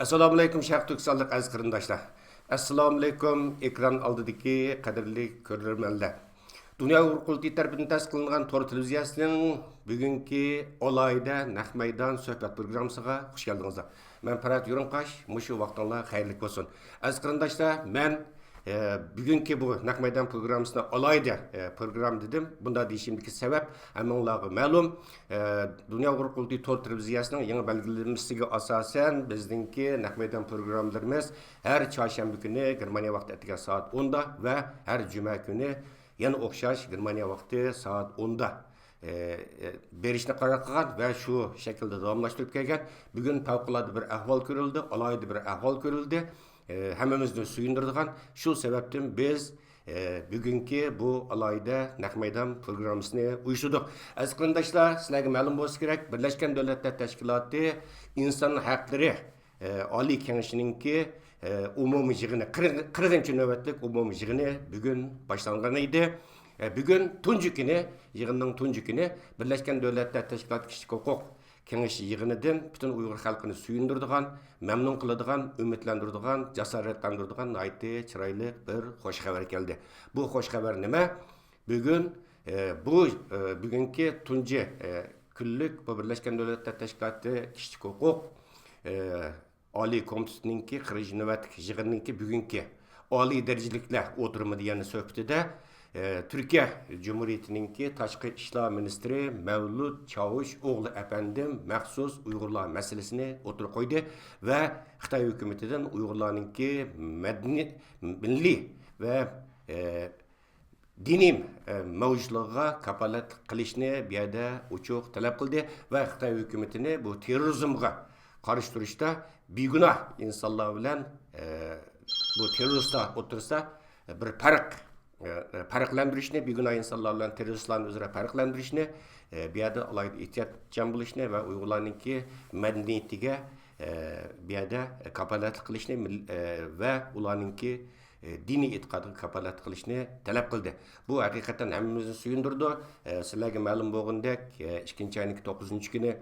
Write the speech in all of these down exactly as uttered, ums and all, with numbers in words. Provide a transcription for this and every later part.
ئەسسالامۇئەلەيكۇم، شەرقىي تۈركىستانلىق ئەزىز قېرىنداشلار! ئەسسالامۇئەلەيكۇم، ئېكران ئالدىدىكى قەدىرلىك كۆرۈرمەنلەر! دۇنيا ئۇيغۇر قۇرۇلتىيى تەرىپىدىن تەسىس قىلىنغان تور تېلېۋىزىيەسىنىڭ بۈگۈنكى ئالاھىدە نەق مەيدان سۆھبەت پروگراممىسىغا خۇش كەلدىڭىزلار. مەن پەرھات يۇرۇنقاش، مۇشۇ ۋاقتىڭلار خەيرلىك بولسۇن. ئەزىز قېرىنداشلار، مەن، ئە، بۈگۈنكى بۇ نەق مەيدان پروگراممىسىنى ئالاھىدە، ئە، پروگرامما دېدىم. بۇنداق دېيىشىمدىكى سەۋەب ھەممىڭلارغا مەلۇم. ئە، دۇنيا ئۇيغۇر قۇرۇلتىيى تور تېلېۋىزىيەسىنىڭ يېڭى بەلگىلىمىسىگە ئاساسەن، بىزنىڭكى نەق مەيدان پروگراممىلىرىمىز ھەر چارشەنبە كۈنى گېرمانىيە ۋاقتى ئەتىگەن سائەت ئوندا ۋە ھەر جۈمە كۈنى يەنە ئوخشاش گېرمانىيە ۋاقتى سائەت ئوندا، ئە، ئە، بېرىشنى قارار قىلغان ۋە شۇ شەكىلدە داۋاملاشتۇرۇپ كەلگەن. بۈگۈن پەۋقۇلئاددە بىر ئەھۋال كۆرۈلدى، ئالاھىدە بىر ئەھۋال كۆرۈلدى. ئە، ھەممىمىزنى سۆيۈندۈرىدىغان، شۇ سەۋەبتىن بىز، ئە، بۈگۈنكى بۇ ئالاھىدە نەق مەيدان پروگراممىسىنى ئۇيۇشتۇردۇق. ئەزىز قېرىنداشلار، سىلەرگە مەلۇم بولسا كېرەك، بىرلەشكەن دۆلەتلەر تەشكىلاتى ئىنسان ھەقلىرى، ئە، ئالىي كېڭىشىنىڭكى، ئە، ئومۇمىي يىغىنى، قىرىق-، قىرىقىنچى نۆۋەتلىك ئومۇمىي يىغىنى بۈگۈن باشلانغان ئىدى. ئە، بۈگۈن تۇنجى كۈنى، يىغىننىڭ تۇنجى كۈنى بىرلەشكەن دۆلەتلەر تەشكىلاتى كىشىلىك ھوقۇق كېڭىشى يىغىنىدىن پۈتۈن ئۇيغۇر خەلقىنى سۆيۈندۈرىدىغان، مەمنۇن قىلىدىغان، ئۈمىدلەندۈرىدىغان، جاسارەتلەندۈرىدىغان ناھايىتى چىرايلىق بىر خۇش خەۋەر كەلدى. بۇ خۇش خەۋەر نېمە؟ بۈگۈن، ئە، بۇ، ئە، بۈگۈنكى تۇنجى، ئە، كۈنلۈك بۇ بىرلەشكەن دۆلەتلەر تەشكىلاتى كىشىلىك ھوقۇق، ئە، ئالىي كومىتېتىنىڭكى قىرىقىنچى نۆۋەتلىك يىغىنىنىڭكى بۈگۈنكى ئالىي دەرىجىلىكلەر ئوتتۇرىمىدا يەنە سۆھبىتىدە، ئە، تۈركىيە جۇمھۇرىيىتىنىڭكى تاشقى ئىشلار مىنىستىرى مەۋلۇت چاۋۇش ئوغلى ئەپەندىم مەخسۇس ئۇيغۇرلار مەسىلىسىنى ئوتتۇرىغا قويدى ۋە خىتاي ھۆكۈمىتىدىن ئۇيغۇرلارنىڭكى مەدەنىي، مىللىي ۋە، ئە، دىنىي، ئە، مەۋجۇتلۇقىغا كاپالەتلىك قىلىشنى بۇ يەردە ئوچۇق تەلەپ قىلدى ۋە خىتاي ھۆكۈمىتىنى بۇ تېررورىزمغا قارشى تۇرۇشتا بىگۇناھ ئىنسانلار بىلەن، ئە، بۇ تېررورىستلار ئوتتۇرىسىدا بىر پەرق، ئە، پەرقلەندۈرۈشنى، بىگۇناھ ئىنسانلار بىلەن تېررورىستلارنى ئۆزئارا پەرقلەندۈرۈشنى، ئە، بۇ يەردە ئالاھىدە ئېھتىياتچان بولۇشنى ۋە ئۇيغۇرلارنىڭكى مەدەنىيىتىگە، ئە، بۇ يەردە كاپالەتلىك قىلىشنى، مىل-، ئە، ۋە ئۇلارنىڭكى ئە، دىنىي ئېتىقادىغا كاپالەتلىك قىلىشنى تەلەپ قىلدى. بۇ ھەقىقەتەن ھەممىمىزنى سۆيۈندۈرىدۇ. ئە، سىلەرگە مەلۇم بولغىنىدەك، ئە، ئىككىنچى ئاينىڭ توققۇزىنچى كۈنى،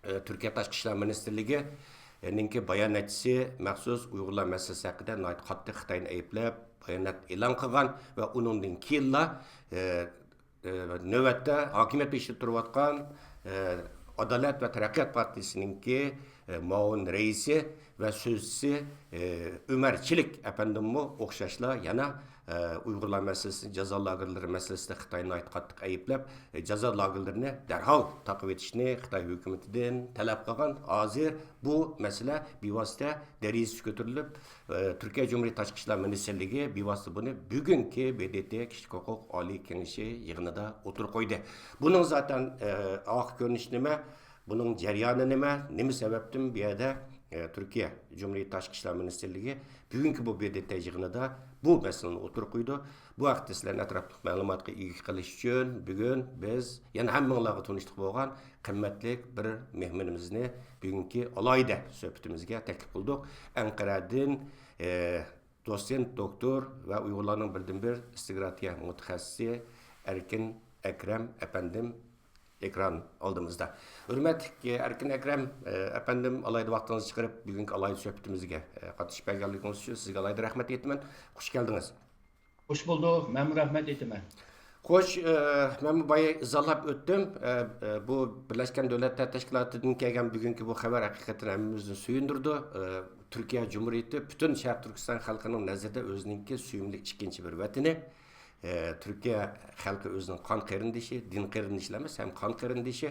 ئە، تۈركىيە تاشقى ئىشلار مىنىستىرلىكىنىڭكى باياناتچىسى مەخسۇس ئۇيغۇرلار مەسىلىسى ھەققىدە ناھايىتى قاتتىق خىتاينى ئەيىبلەپ بايانات ئېلان قىلغان ۋە ئۇنىڭدىن كېيىنلا، ئە، ئە، نۆۋەتتە ھاكىمىيەت بېشىدا تۇرۇۋاتقان، ئە، ئادالەت ۋە تەرەققىيات پارتىيىسىنىڭكى، ئە، مۇئاۋىن رەئىسى ۋە سۆزچىسى، ئە، ئۆمەر چىلىك ئەپەندىممۇ ئوخشاشلا يەنە، ئە، ئۇيغۇرلار مەسىلىسى، جازا لاگېرلىرى مەسىلىسىدە خىتاينى ناھايىتى قاتتىق ئەيىبلەپ، ئە، جازا لاگېرلىرىنى دەرھال تاقىۋېتىشنى خىتاي ھۆكۈمىتىدىن تەلەپ قىلغان. ھازىر بۇ مەسىلە بىۋاسىتە دەرىجىسى كۆتۈرۈلۈپ، ئە، تۈركىيە جۇمھۇرىيىتى تاشقى ئىشلار مىنىستىرلىكى بىۋاسىتە بۇنى بۈگۈنكى ب د ت كىشىلىك ھوقۇق ئالىي كېڭىشى يىغىنىدا ئوتتۇرىغا قويدى. بۇنىڭ زاتەن، ئە، ئارقا كۆرۈنۈشى نېمە؟ بۇنىڭ جەريانى نېمە؟ نېمە سەۋەبتىن بۇ يەردە، ئە، تۈركىيە جۇمھۇرىيىتى تاشقى ئىشلار مىنىستىرلىكى بۈگۈنكى بۇ ب د ت يىغىنىدا بۇ مەسىلىنى ئوتتۇرىغا قويىدۇ؟ بۇ ھەقتە سىلەرنى ئەتراپلىق مەلۇماتقا ئىگە قىلىش ئۈچۈن بۈگۈن بىز يەنە ھەممىڭلارغا تونۇشلۇق بولغان قىممەتلىك بىر مېھمىنىمىزنى بۈگۈنكى ئالاھىدە سۆھبىتىمىزگە تەكلىپ قىلدۇق. ئەنقەرەدىن، ئە، دوتسېنت دوكتور ۋە ئۇيغۇرلارنىڭ بىردىنبىر ئىستراتېگىيە مۇتەخەسسىسى ئەركىن ئەكرەم ئەپەندىم ئېكران ئالدىمىزدا. ھۆرمەتلىك، ئە، ئەركىن ئەكرەم، ئە، ئەپەندىم، ئالاھىدە ۋاقتىڭىزنى چىقىرىپ، بۈگۈنكى ئالاھىدە سۆھبىتىمىزگە، ئە، قاتنىشىپ كەلگەنلىكىڭىز ئۈچۈن سىزگە ئالاھىدە رەھمەت ئېيتىمەن. خۇش كەلدىڭىز. خوش بولدۇق، مەنمۇ رەھمەت ئېيتىمەن. خوش، ئە، مەنمۇ بايا ئىزاھلاپ ئۆتتۈم. ئە، ئە، بۇ بىرلەشكەن دۆلەتلەر تەشكىلاتىدىن كەلگەن بۈگۈنكى بۇ خەۋەر ھەقىقەتەن ھەممىمىزنى سۆيۈندۈرىدۇ. ئە، تۈركىيە جۇمھۇرىيىتى پۈتۈن شەرقىي تۈركىستان خەلقىنىڭ نەزىرىدە ئۆزىنىڭكى سۆيۈملۈك ئىككىنچى بىر ۋەتىنى. ئە، تۈركىيە خەلقى ئۆزىنىڭ قان قېرىندىشى، دىن قېرىندىشىلا ئەمەس، ھەم قان قېرىندىشى.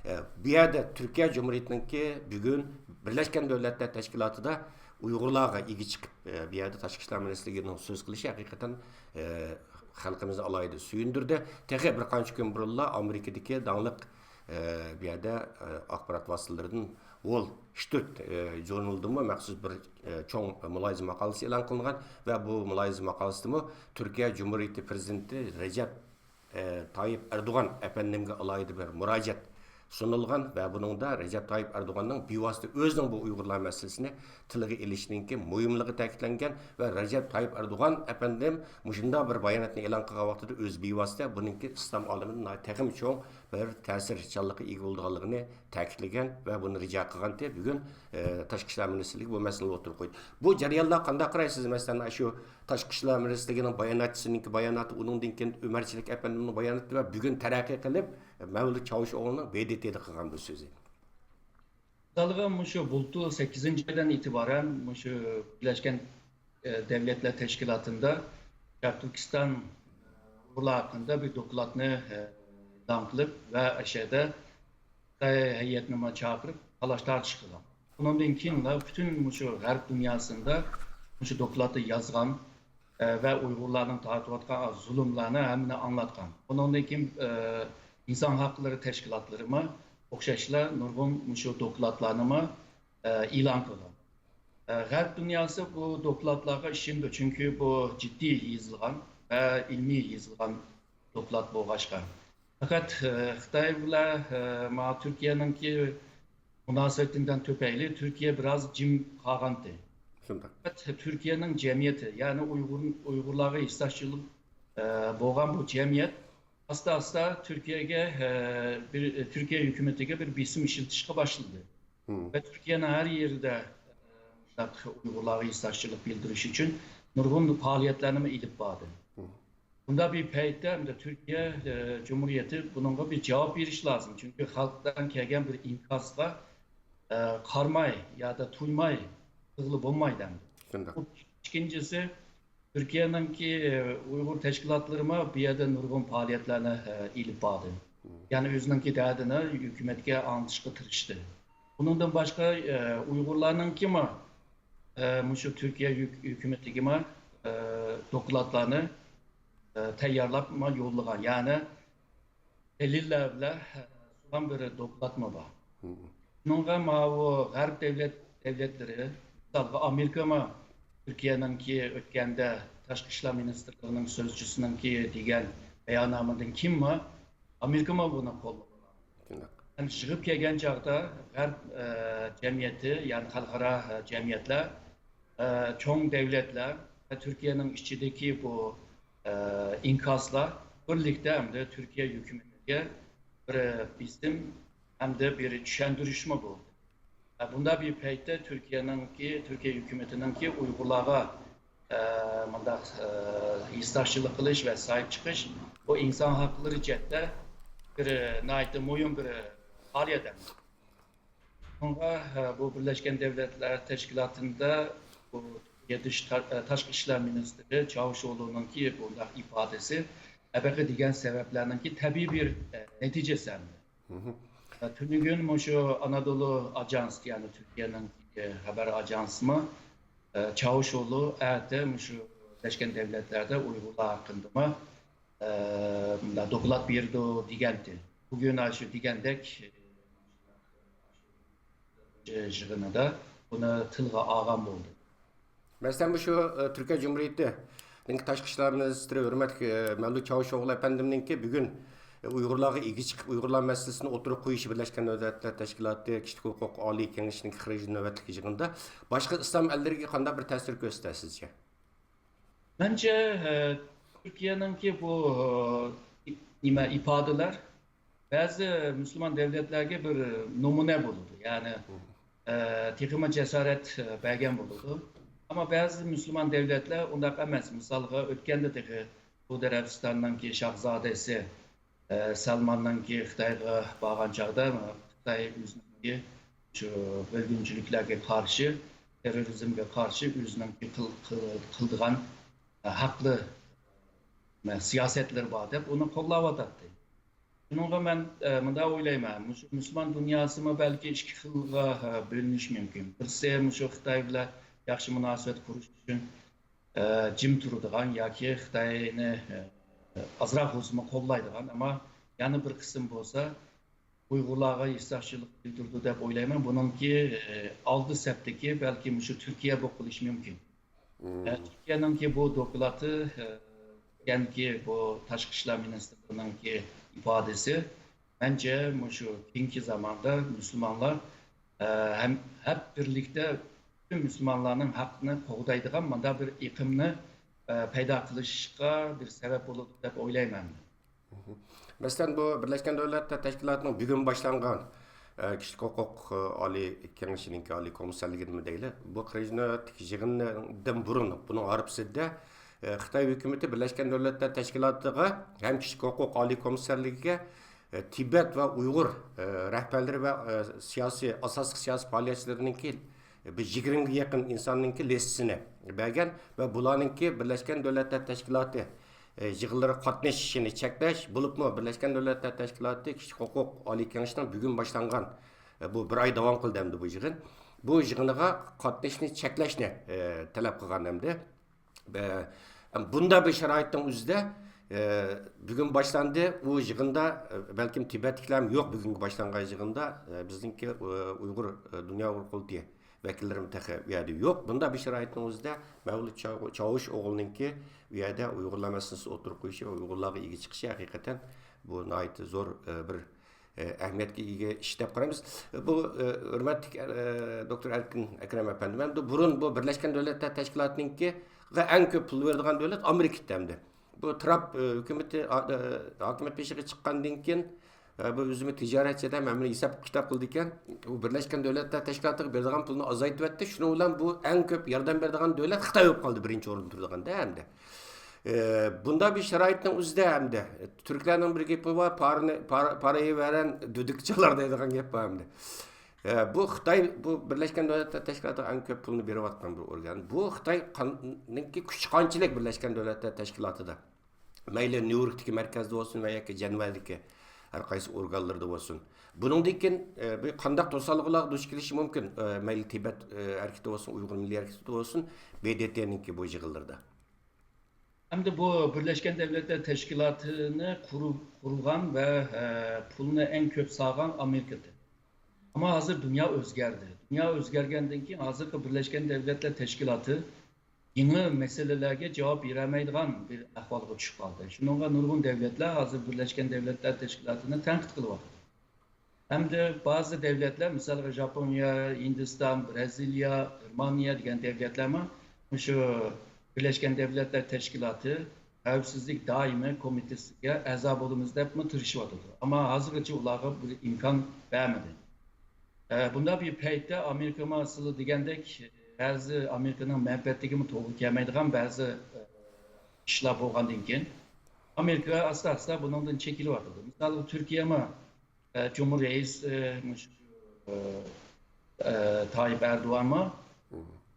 ئە، بۇ يەردە تۈركىيە جۇمھۇرىيىتىنىڭكى بۈگۈن بىرلەشكەن دۆلەتلەر تەشكىلاتىدا ئۇيغۇرلارغا ئىگە چىقىپ، ئە، بۇ يەردە تاشقى ئىشلار مىنىستىرلىكىنىڭ سۆز قىلىشى ھەقىقەتەن، ئە، خەلقىمىزنى ئالاھىدە سۆيۈندۈردى. تېخى بىر قانچە كۈن بۇرۇنلا ئامېرىكىدىكى داڭلىق، ئە، بۇ يەردە، ئە، ئاخبارات ۋاسىتىلىرىدىن ۋول سترىت، ئە، ژۇرنىلىدىمۇ مەخسۇس بىر، ئە، چوڭ مۇلاھىزە ماقالىسى ئېلان قىلىنغان ۋە بۇ مۇلاھىزە ماقالىسىدىمۇ تۈركىيە جۇمھۇرىيىتى پىرېزىدېنتى رەجەپ، ئە، تايىپ ئەردوغان ئەپەندىمگە ئالاھىدە بىر مۇراجىئەت سۇنۇلغان ۋە بۇنىڭدا رەجەپ تايىپ ئەردوغاننىڭ بىۋاسىتە ئۆزىنىڭ بۇ ئۇيغۇرلار مەسىلىسىنى تىلغا ئېلىشىنىڭكى مۇھىملىقى تەكىتلەنگەن ۋە رەجەپ تايىپ ئەردوغان ئەپەندىم مۇشۇنداق بىر باياناتنى ئېلان قىلغان ۋاقتىدا ئۆزى بىۋاسىتە بۇنىڭكى ئىسلام ئالىمىدە ناھايىتى تېخىمۇ چوڭ بىر تەسىرچانلىققا ئىگە بولىدىغانلىقىنى تەكىتلىگەن ۋە بۇنى رىجا قىلغانتى. بۈگۈن، ئى، تاشقى ئىشلار مىنىستىرلىكى بۇ مەسىلىنى ئوتتۇرىغا قويدى. بۇ جەريانلار قانداق قارايسىز؟ مەسىلەن، شۇ تاشقى ئىشلار مىنىستىرلىكىنىڭ باياناتچىسىنىڭكى باياناتى، ئۇنىڭدىن كېيىن ئۆمەرچىلىك ئەپەندىمنىڭ باياناتى ۋە بۈگۈن تەرەققىي قىلىپ، مەۋلۇت چاۋۇشئوغلۇنىڭ ب د ت دا قىلغان بۇ سۆزى. مىسالغا، مۇشۇ بۇلتۇر سەككىزىنچى ئايدىن ئېتىبارەن مۇشۇ بىرلەشكەن، ئە، دەۋلەتلەر تەشكىلاتىندا شەرقىي تۈركىستان ئۇيغۇرلار ھەققىدە بىر دوكلاتنى، ئە، ئېلان قىلىپ ۋە ئەشەدە خىتاي ھەيئەتنىمۇ چاقىرىپ تالاش تارتىش قىلغان. ئۇنىڭدىن كېيىنلا پۈتۈن مۇشۇ غەرب دۇنياسىندا مۇشۇ دوكلاتنى يازغان، ئە، ۋە ئۇيغۇرلارنىڭ تارتىۋاتقان زۇلۇملارنى ھەممىنى ئاڭلاتقان. ئۇنىڭدىن كېيىن، ئە، ئىنسان ھەقلىرى تەشكىلاتلىرىمۇ ئوخشاشلا نۇرغۇن مۇشۇ دوكلاتلارنىمۇ، ئە، ئېلان قىلغان. ئە، غەرب دۇنياسى بۇ دوكلاتلارغا ئىشىنىدۇ، چۈنكى بۇ جىددىي يېزىلغان ۋە ئىلمىي يېزىلغان دوكلات بولغاچقا. پەقەت، ئە، خىتاي بىلەن، ئە، مانا تۈركىيەنىڭكى مۇناسىۋىتىدىن تۈپەيلى تۈركىيە بىراز جىم قالغانتى. شۇنداق. پەقەت تۈركىيەنىڭ جەمئىيىتى، يەنى ئۇيغۇر، ئۇيغۇرلارغا ھېسداشچىلىق، ئە، بولغان بۇ جەمئىيەت ئاستا-ئاستا تۈركىيەگە، ئە، بىر، تۈركىيە ھۆكۈمىتىگە بىر بېسىم ئىشلىتىشكە باشلىدى. مم. ۋە تۈركىيەنىڭ ھەر يېرىدە، ئە، مۇنداق ئۇيغۇرلارغا ھېسداشچىلىق بىلدۈرۈش ئۈچۈن نۇرغۇن پائالىيەتلەرنىمۇ ئېلىپ باردى. مم. بۇنداق بىر پەيتتە ئەمدى تۈركىيە، ئە، جۇمھۇرىيىتى بۇنىڭغا بىر جاۋاب بېرىشى لازىم. چۈنكى خەلقتىن كەلگەن بىر ئىنكاسقا، ئە، قارىماي يادا تۇيماي قىلغىلى بولمايدۇ ئەمدى. شۇنداق. بۇ ئىككىنچىسى، تۈركىيەنىڭكى، ئە، ئۇيغۇر تەشكىلاتلىرىمۇ بۇ يەردە نۇرغۇن پائالىيەتلەرنى، ئە، ئېلىپ باردى. مم. يەنى ئۆزىنىڭكى دەردىنى ھۆكۈمەتكە ئاڭلىتىشقا تىرىشتى. بۇنىڭدىن باشقا، ئە، ئۇيغۇرلارنىڭكىمۇ، ئە، مۇشۇ تۈركىيە ھۆك-، ھۆكۈمىتىگىمۇ، ئە، دوكلاتلارنى، ئە، تەييارلاپ ما يوللىغان، يەنى دەلىللەر بىلەن، ئە، سۇنغان بىر دوكلاتمۇ بار. مم. شۇنىڭغا ماۋۇ غەرب دەۋلەت، دەۋلەتلىرى، مىسالغا، ئامېرىكىمۇ تۈركىيەنىڭكى ئۆتكەندە تاشقى ئىشلار مىنىستىرلىقىنىڭ سۆزچىسىنىڭكى دېگەن باياننامىدىن كېيىنمۇ ئامېرىكىمۇ بۇنى قوللىغان. شۇنداق. يەنى يىغىپ كەلگەن چاغدا غەرب، ئە، جەمئىيىتى، يەنى خەلقئارا، ئە، جەمئىيەتلەر، ئە، چوڭ دەۋلەتلەر ۋە تۈركىيەنىڭ ئىچىدىكى بۇ، ئە، ئىنكاسلار بىرلىكتە ئەمدى تۈركىيە ھۆكۈمىتىگە بىر بېسىم ھەمدە بىر چۈشەندۈرۈشمۇ بولدى. ئە، بۇنداق بىر پەيتتە تۈركىيەنىڭكى، تۈركىيە ھۆكۈمىتىنىڭكى ئۇيغۇرلارغا، ئە، مۇنداق، ئە، ھېسداشچىلىق قىلىش ۋە ساھىب چىقىش، بۇ ئىنسان ھەقلىرى جەھەتتە بىر، ئە، ناھايىتى مۇھىم بىر پائالىيەت. شۇڭا، ئە، بۇ بىرلەشكەن دەۋلەتلەر تەشكىلاتىدا بۇ يېتىش تا-، ئە، تاشقى ئىشلار مىنىستىرى چاۋۇشئوغلۇنىڭكى بۇنداق ئىپادىسى ھەقىقىي دېگەن سەۋەبلەرنىڭكى تەبىئىي بىر، ئە، نەتىجىسى ئەمدى. مم. تۈنۈگۈن مۇشۇ ئانادولۇ ئاجانس، يەنى تۈركىيەنىڭ خەۋەر ئاژانسىمۇ، ئە، چاۋۇشئوغلۇ ئەتە مۇشۇ بىرلەشكەن دەۋلەتلەردە ئۇيغۇرلار ھەققىدىمۇ، ئە، مۇنداق دوكلات بېرىدۇ دېگەنتى. بۈگۈن ئاشۇ دېگەندەك يىغىنىدا بۇنى تىلغا ئالغان بولدى. مەسىلەن، مۇشۇ، ئە، تۈركىيە جۇمھۇرىيىتىنىڭ تاشقى ئىشلار مىنىستىرى ھۆرمەتلىك، ئە، مەۋلۇت چاۋۇشئوغلى ئەپەندىمنىڭكى بۈگۈن، ئە، ئۇيغۇرلارغا ئىگە چىقىپ، ئۇيغۇرلار مەسىلىسىنى ئوتتۇرىغا قويۇشى بىرلەشكەن دۆلەتلەر تەشكىلاتى كىشىلىك ھوقۇق ئالىي كېڭىشىنىڭ خىرىجى نۆۋەتلىك يىغىنىدا باشقا ئىسلام ئەللىرىگە قانداق بىر تەسىر كۆرسىتەر سىزچە؟ مەنچە، ئە، تۈركىيەنىڭكى بۇ، ئە، نېمە، ئىپادىلەر بەزى مۇسۇلمان دەۋلەتلەرگە بىر نومۇنە بولىدۇ. يەنى، ئە، تېخىمۇ جاسارەت، ئە، بەرگەن بولىدۇ. ئەمما بەزى مۇسۇلمان دەۋلەتلەر ئۇنداق ئەمەس. مىسالغا، ئۆتكەندە تېخى سەئۇدى ئەرەبىستاننىڭكى شاھزادىسى، ئە، سەلماننىڭكى خىتايغا بارغان چاغدا، خىتاي ئۆزىنىڭكى شۇ بۆلگۈنچىلىكلەرگە قارشى، تېررورىزمگە قارشى ئۆزىنىڭكى قىل-، قىل-، قىلىدىغان، ئە، ھەقلىق، ئە، سىياسەتلىرى بار دەپ ئۇنى قوللاۋاتاتتى. شۇنىڭغا مەن، ئە، مۇنداق ئويلايمەن، مۇشۇ مۇسۇلمان دۇنياسىمۇ بەلكى ئىككى خىلغا، ئە، بۆلۈنۈشى مۇمكىن. بىرسى مۇشۇ خىتاي بىلەن ياخشى مۇناسىۋەت قۇرۇش ئۈچۈن، ئە، جىم تۇرىدىغان ياكى خىتاينى، ئە، ئازراق بولسىمۇ قوللايدىغان، ئەمما يەنە بىر قىسىم بولسا ئۇيغۇرلارغا ھېسداشچىلىق بىلدۈرىدۇ دەپ ئويلايمەن. بۇنىڭكى، ئە، ئالدى سەپتىكى بەلكى مۇشۇ تۈركىيە بولۇپ قېلىشى مۇمكىن. مم. ئە، تۈركىيەنىڭكى بۇ دوكلاتى، ئە، دېگەنكى بۇ تاشقى ئىشلار مىنىستىرلىرىنىڭكى ئىپادىسى، مەنچە، مۇشۇ كېيىنكى زاماندا مۇسۇلمانلار، ئە، ھەم ھەپ بىرلىكتە پۈتۈن مۇسۇلمانلارنىڭ ھەققىنى قوغدايدىغان مۇنداق بىر ئېقىمنى، ئە، پەيدا قىلىشقا بىر سەۋەب بولىدۇ دەپ ئويلايمەن. مەسىلەن، بۇ بىرلەشكەن دۆلەتلەر تەشكىلاتىنىڭ بۈگۈن باشلانغان، ئە، كىشىلىك ھوقۇق، ئە، ئالىي كېڭىشىنىڭكى، ئالىي كومىسسارلىقىدىمۇ دەيلى، بۇ قىرىك يىغىندىن بۇرۇن، بۇنىڭ ھارپىسىدە، ئە، خىتاي ھۆكۈمىتى بىرلەشكەن دۆلەتلەر تەشكىلاتىغا ھەم كىشىلىك ھوقۇق ئالىي كومىسسارلىقىغا، ئە، تىبەت ۋە ئۇيغۇر، ئە، رەھبەرلىرى ۋە، ئە، سىياسىي، ئاساسلىق سىياسىي پائالىيەتچىلىرىنىڭكى بىر يىگىرمىگە يېقىن ئىنساننىڭكى لىستىسىنى بەرگەن ۋە بۇلارنىڭكى بىرلەشكەن دۆلەتلەر تەشكىلاتى، ئە، يىغىنلىرىغا قاتنىشىشىنى چەكلەش، بولۇپمۇ بىرلەشكەن دۆلەتلەر تەشكىلاتى كىشىلىك ھوقۇق ئالىي كېڭىشىنىڭ بۈگۈن باشلانغان، ئە، بۇ بىر ئاي داۋام قىلدى ئەمدى بۇ يىغىن. بۇ يىغىنغا قاتنىشىشنى چەكلەشنى، ئە، تەلەپ قىلغان ئەمدى. ئە، بۇنداق بىر شارائىتنىڭ ئۆزىدە، ئە، بۈگۈن باشلاندى. ئۇ يىغىندا، ئە، بەلكىم تىبەتتىكىلەرمۇ يوق بۈگۈنكى باشلانغان يىغىندا. ئە، بىزنىڭكى، ئە، ئۇيغۇر، ئە، دۇنيا ئۇيغۇر قۇرۇلتىيى ۋەكىللىرىمۇ تېخى ئۇ يەردە يوق. بۇنداق بىر شارائىتنىڭ ئۆزىدە مەۋلۇت چاۋ-، چاۋۇش ئوغلىنىڭكى ئۇ يەردە ئۇيغۇرلار مەسىلىسىنى ئوتتۇرىغا قويۇشى ۋە ئۇيغۇرلارغا ئىگە چىقىشى ھەقىقەتەن بۇ ناھايىتى زور، ئە، بىر، ئە، ئەھمىيەتكە ئىگە ئىش دەپ قارايمىز. بۇ، ئە، ھۆرمەتلىك، ئە، دوكتور ئەركىن ئەكرەم ئەپەندى، مەن بۇرۇن بۇ بىرلەشكەن دۆلەتلەر تەشكىلاتىنىڭكىغا ئەڭ كۆپ پۇل بېرىدىغان دۆلەت ئامېرىكا ئىدى ئەمدى. بۇ ترامپ، ئە، ھۆكۈمىتى، ئا-، ئە، ھاكىمىيەت بېشىغا چىققاندىن كېيىن، ئە، بۇ ئۆزىمۇ تىجارەتچى ئادەم، ھەممىنى ھېساب كىتاب قىلىدىكەن. ئۇ بىرلەشكەن دۆلەتلەر تەشكىلاتىغا بېرىدىغان پۇلنى ئازايتىۋەتتى. شۇنىڭ بىلەن بۇ ئەڭ كۆپ ياردەم بېرىدىغان دۆلەت خىتاي بولۇپ قالدى، بىرىنچى ئورۇندا تۇرىدىغاندا ئەمدى. ئە، بۇنداق بىر شارائىتنىڭ ئۆزىدە ئەمدى تۈركلەرنىڭ بىر گېپى بار، پارىنى، پار-، پارىيى ۋەرەن دۈدۈك چالار دەيدىغان گەپ بار ئەمدى. ئە، بۇ خىتاي، بۇ بىرلەشكەن دۆلەتلەر تەشكىلاتىغا ئەڭ كۆپ پۇلنى بېرىۋاتقان بىر ئورگان. بۇ خىتاي قان-، نىڭكى كۈچ قانچىلىك بىرلەشكەن دۆلەتلەر تەشكىلاتىدا؟ مەيلى نيۇ يوركتىكى مەركەزدە بولسۇن ۋە ياكى جەنۋەدىكى ھەر قايسى ئورگانلىرىدا بولسۇن. بۇنىڭدىن كېيىن، ئە، بۇ قانداق توسالغۇلارغا دۇچ كېلىشى مۇمكىن؟ ئە، مەيلى تىبەت، ئە، ھەرىكىتى بولسۇن، ئۇيغۇر مىللىي ھەرىكىتى بولسۇن، ب د ت نىڭكى بۇ يىغىنلىرىدا. ئەمدى بۇ بىرلەشكەن دەۋلەتلەر تەشكىلاتىنى قۇرۇ-، قۇرغان ۋە، ئە، پۇلنى ئەڭ كۆپ سالغان ئامېرىكىدى. ئەمما ھازىر دۇنيا ئۆزگەردى. دۇنيا ئۆزگەرگەندىن كېيىن ھازىرقى بىرلەشكەن دەۋلەتلەر تەشكىلاتى يېڭى مەسىلىلەرگە جاۋاب بېرەلمەيدىغان بىر ئەھۋالغا چۈشۈپ قالدى. شۇنىڭغا نۇرغۇن دەۋلەتلەر ھازىر بىرلەشكەن دەۋلەتلەر تەشكىلاتىنى تەنقىد قىلىۋاتىدۇ. ھەمدە بەزى دەۋلەتلەر، مىسالغا، ژاپونىيە، ھىندىستان، بىرازىلىيە، گېرمانىيە دېگەن دەۋلەتلەرمۇ مۇشۇ بىرلەشكەن دەۋلەتلەر تەشكىلاتى خەۋپسىزلىك دائىمىي كومىتېتىسىگە ئەزا بولىمىز دەپمۇ تىرىشىۋاتىدۇ. ئەمما ھازىرغىچە ئۇلارغا بىر ئىمكان بەرمىدى. ئە، بۇنداق بىر پەيتتە ئامېرىكىمۇ سىلى دېگەندەك بەزى ئامېرىكىنىڭ مەنپەئەتىگىمۇ توغرا كەلمەيدىغان بەزى، ئە، ئىشلار بولغاندىن كېيىن ئامېرىكا ئاستا-ئاستا بۇنىڭدىن چېكىنىۋاتىدۇ. مىسالغا تۈركىيەمۇ، ئە، جۇمھۇر رەئىس، ئە، مۇشۇ، ئە، ئە، تايىپ ئەردوغانمۇ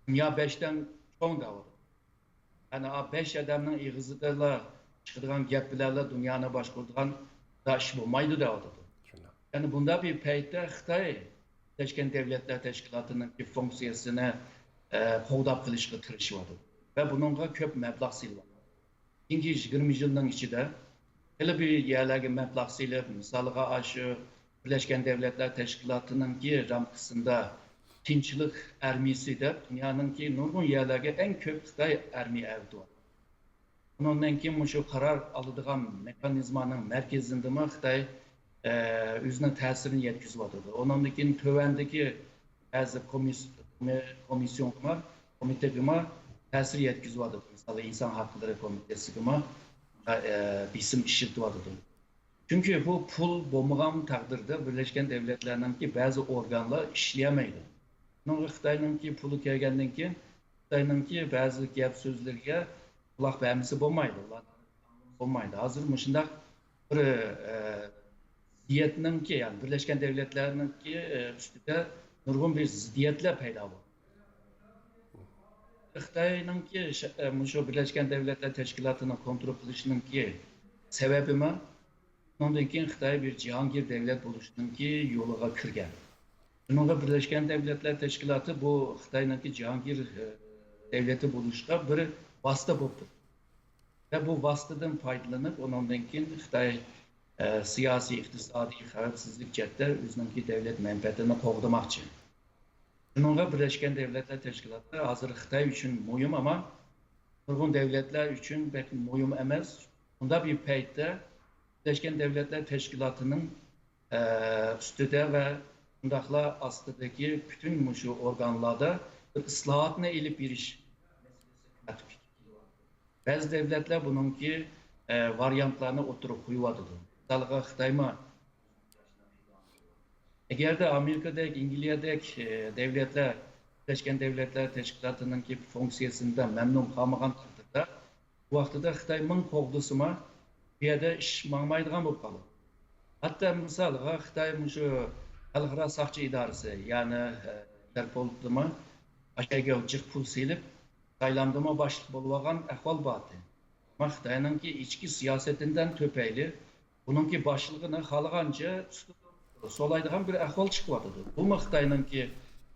دۇنيا بەشتىن چوڭ دەۋاتىدۇ. يەنى ئا بەش ئادەمنىڭ ئېغىزىدىلا چىقىدىغان گەپ بىلەنلا دۇنيانى باشقۇرىدىغان ئىش بولمايدۇ دەۋاتىدۇ. شۇنداق. يەنى بۇنداق بىر پەيتتە خىتاي بىرلەشكەن دەۋلەتلەر تەشكىلاتىنىڭكى فۇنكسىيەسىنى، ئە، قوغداپ قېلىشقا تىرىشىۋاتىدۇ ۋە بۇنىڭغا كۆپ مەبلەغ سېلىۋاتىدۇ. كېيىنكى يىگىرمە يىلنىڭ ئىچىدە خېلى بىر يەرلەرگە مەبلەغ سېلىپ، مىسالغا، ئاشۇ بىرلەشكەن دەۋلەتلەر تەشكىلاتىنىڭكى رامكىسىدا تىنچلىق ئارمىيىسى دەپ دۇنيانىڭكى نۇرغۇن يەرلەرگە ئەڭ كۆپ خىتاي ئارمىيە ئەۋېتىۋاتىدۇ. ئۇنىڭدىن كېيىن مۇشۇ قارار ئالىدىغان مېخانىزمانىڭ مەركىزىدىمۇ خىتاي، ئە، ئۆزىنىڭ تەسىرىنى يەتكۈزۈۋاتىدۇ. ئۇنىڭدىن كېيىن تۆۋەندىكى بەزى كومىس-، كومىسسىيونغىمۇ، كومىتېتىگىمۇ تەسىر يەتكۈزۈۋاتىدۇ. مىسالى، ئىنسان ھەقلىرى كومىتېتىگىمۇ، ئە، بېسىم ئىشلىتىۋاتىدۇ. چۈنكى بۇ پۇل بولمىغان تەقدىردە بىرلەشكەن دەۋلەتلەرنىڭكى بەزى ئورگانلار ئىشلىيەلمەيدۇ. شۇنىڭغا خىتاينىڭكى پۇلى كەلگەندىن كېيىن خىتاينىڭكى بەزى گەپ سۆزلىرىگە قۇلاق بەرمىسە بولمايدۇ، ئۇلار بولمايدۇ. ھازىر مۇشۇنداق بىر، ئە، زىددىيەتنىڭكى، يەنى بىرلەشكەن دەۋلەتلەرنىڭكى، ئە، ئۈستىدە نۇرغۇن بىر زىددىيەتلەر پەيدا بولدى. خىتاينىڭكى ش-، ئە، مۇشۇ بىرلەشكەن دەۋلەتلەر تەشكىلاتىنى كونترول قىلىشنىڭكى سەۋەبىمۇ، ئۇنىڭدىن كېيىن خىتاي بىر جاھانگىر دەۋلەت بولۇشنىڭكى يولىغا كىرگەن. شۇنىڭغا بىرلەشكەن دەۋلەتلەر تەشكىلاتى بۇ خىتاينىڭكى جاھانگىر، ئە، دەۋلىتى بولۇشقا بىر ۋاسىتە بولۇپ تۇرىدۇ. ۋە بۇ ۋاسىتىدىن پايدىلىنىپ، ئۇنىڭدىن كېيىن خىتاي، ئە، سىياسىي، ئىقتىسادىي، خەۋپسىزلىك جەھەتتە ئۆزىنىڭكى دەۋلەت مەنپەئەتىنى قوغدىماقچى. شۇنىڭغا بىرلەشكەن دەۋلەتلەر تەشكىلاتى ھازىر خىتاي ئۈچۈن مۇھىم، ئەمما نۇرغۇن دەۋلەتلەر ئۈچۈن بەك مۇھىم ئەمەس. بۇنداق بىر پەيتتە بىرلەشكەن دەۋلەتلەر تەشكىلاتىنىڭ ئۈستىدە ۋە شۇنداقلا ئاستىدىكى پۈتۈن مۇشۇ ئورگانلاردا بىر ئىسلاھاتنى ئېلىپ بېرىش مەسىلىسى تەتۈپكە كېلىۋاتىدۇ. بەزى دۆلەتلەر بۇنىڭكى، ئە، ۋارىيانتلارنى ئوتتۇرىغا قويۇۋاتىدۇ. مىسالغا خىتايمۇ. ئەگەردە ئامېرىكىدەك، ئەنگلىيەدەك، ئە، دۆلەتلەر، بىرلەشكەن دۆلەتلەر تەشكىلاتىنىڭكى فۇنكسىيەسىدىن مەمنۇن قالمىغان تەقدىردە، بۇ ۋاقتىدا خىتاي مىڭ قوغدىسىمۇ، بۇ يەردە ئىش ماڭمايدىغان بولۇپ قالىدۇ. ھەتتا مىسالغا خىتاي مۇشۇ خەلقئارا ساقچى ئىدارىسى، يەنى، ئە، ئىنتېرپولدىمۇ ئاشۇ يەرگە جىق پۇل سېلىپ، تايلاندىمۇ باشلىق بولۇۋالغان ئەھۋال بار ئىدى. ئەمما خىتاينىڭكى ئىچكى سىياسىتىدىن تۈپەيلى، بۇنىڭكى باشلىقىنى خالىغانچە تۇتۇپ سولايدىغان بىر ئەھۋال چىقىۋاتىدۇ. بۇمۇ خىتاينىڭكى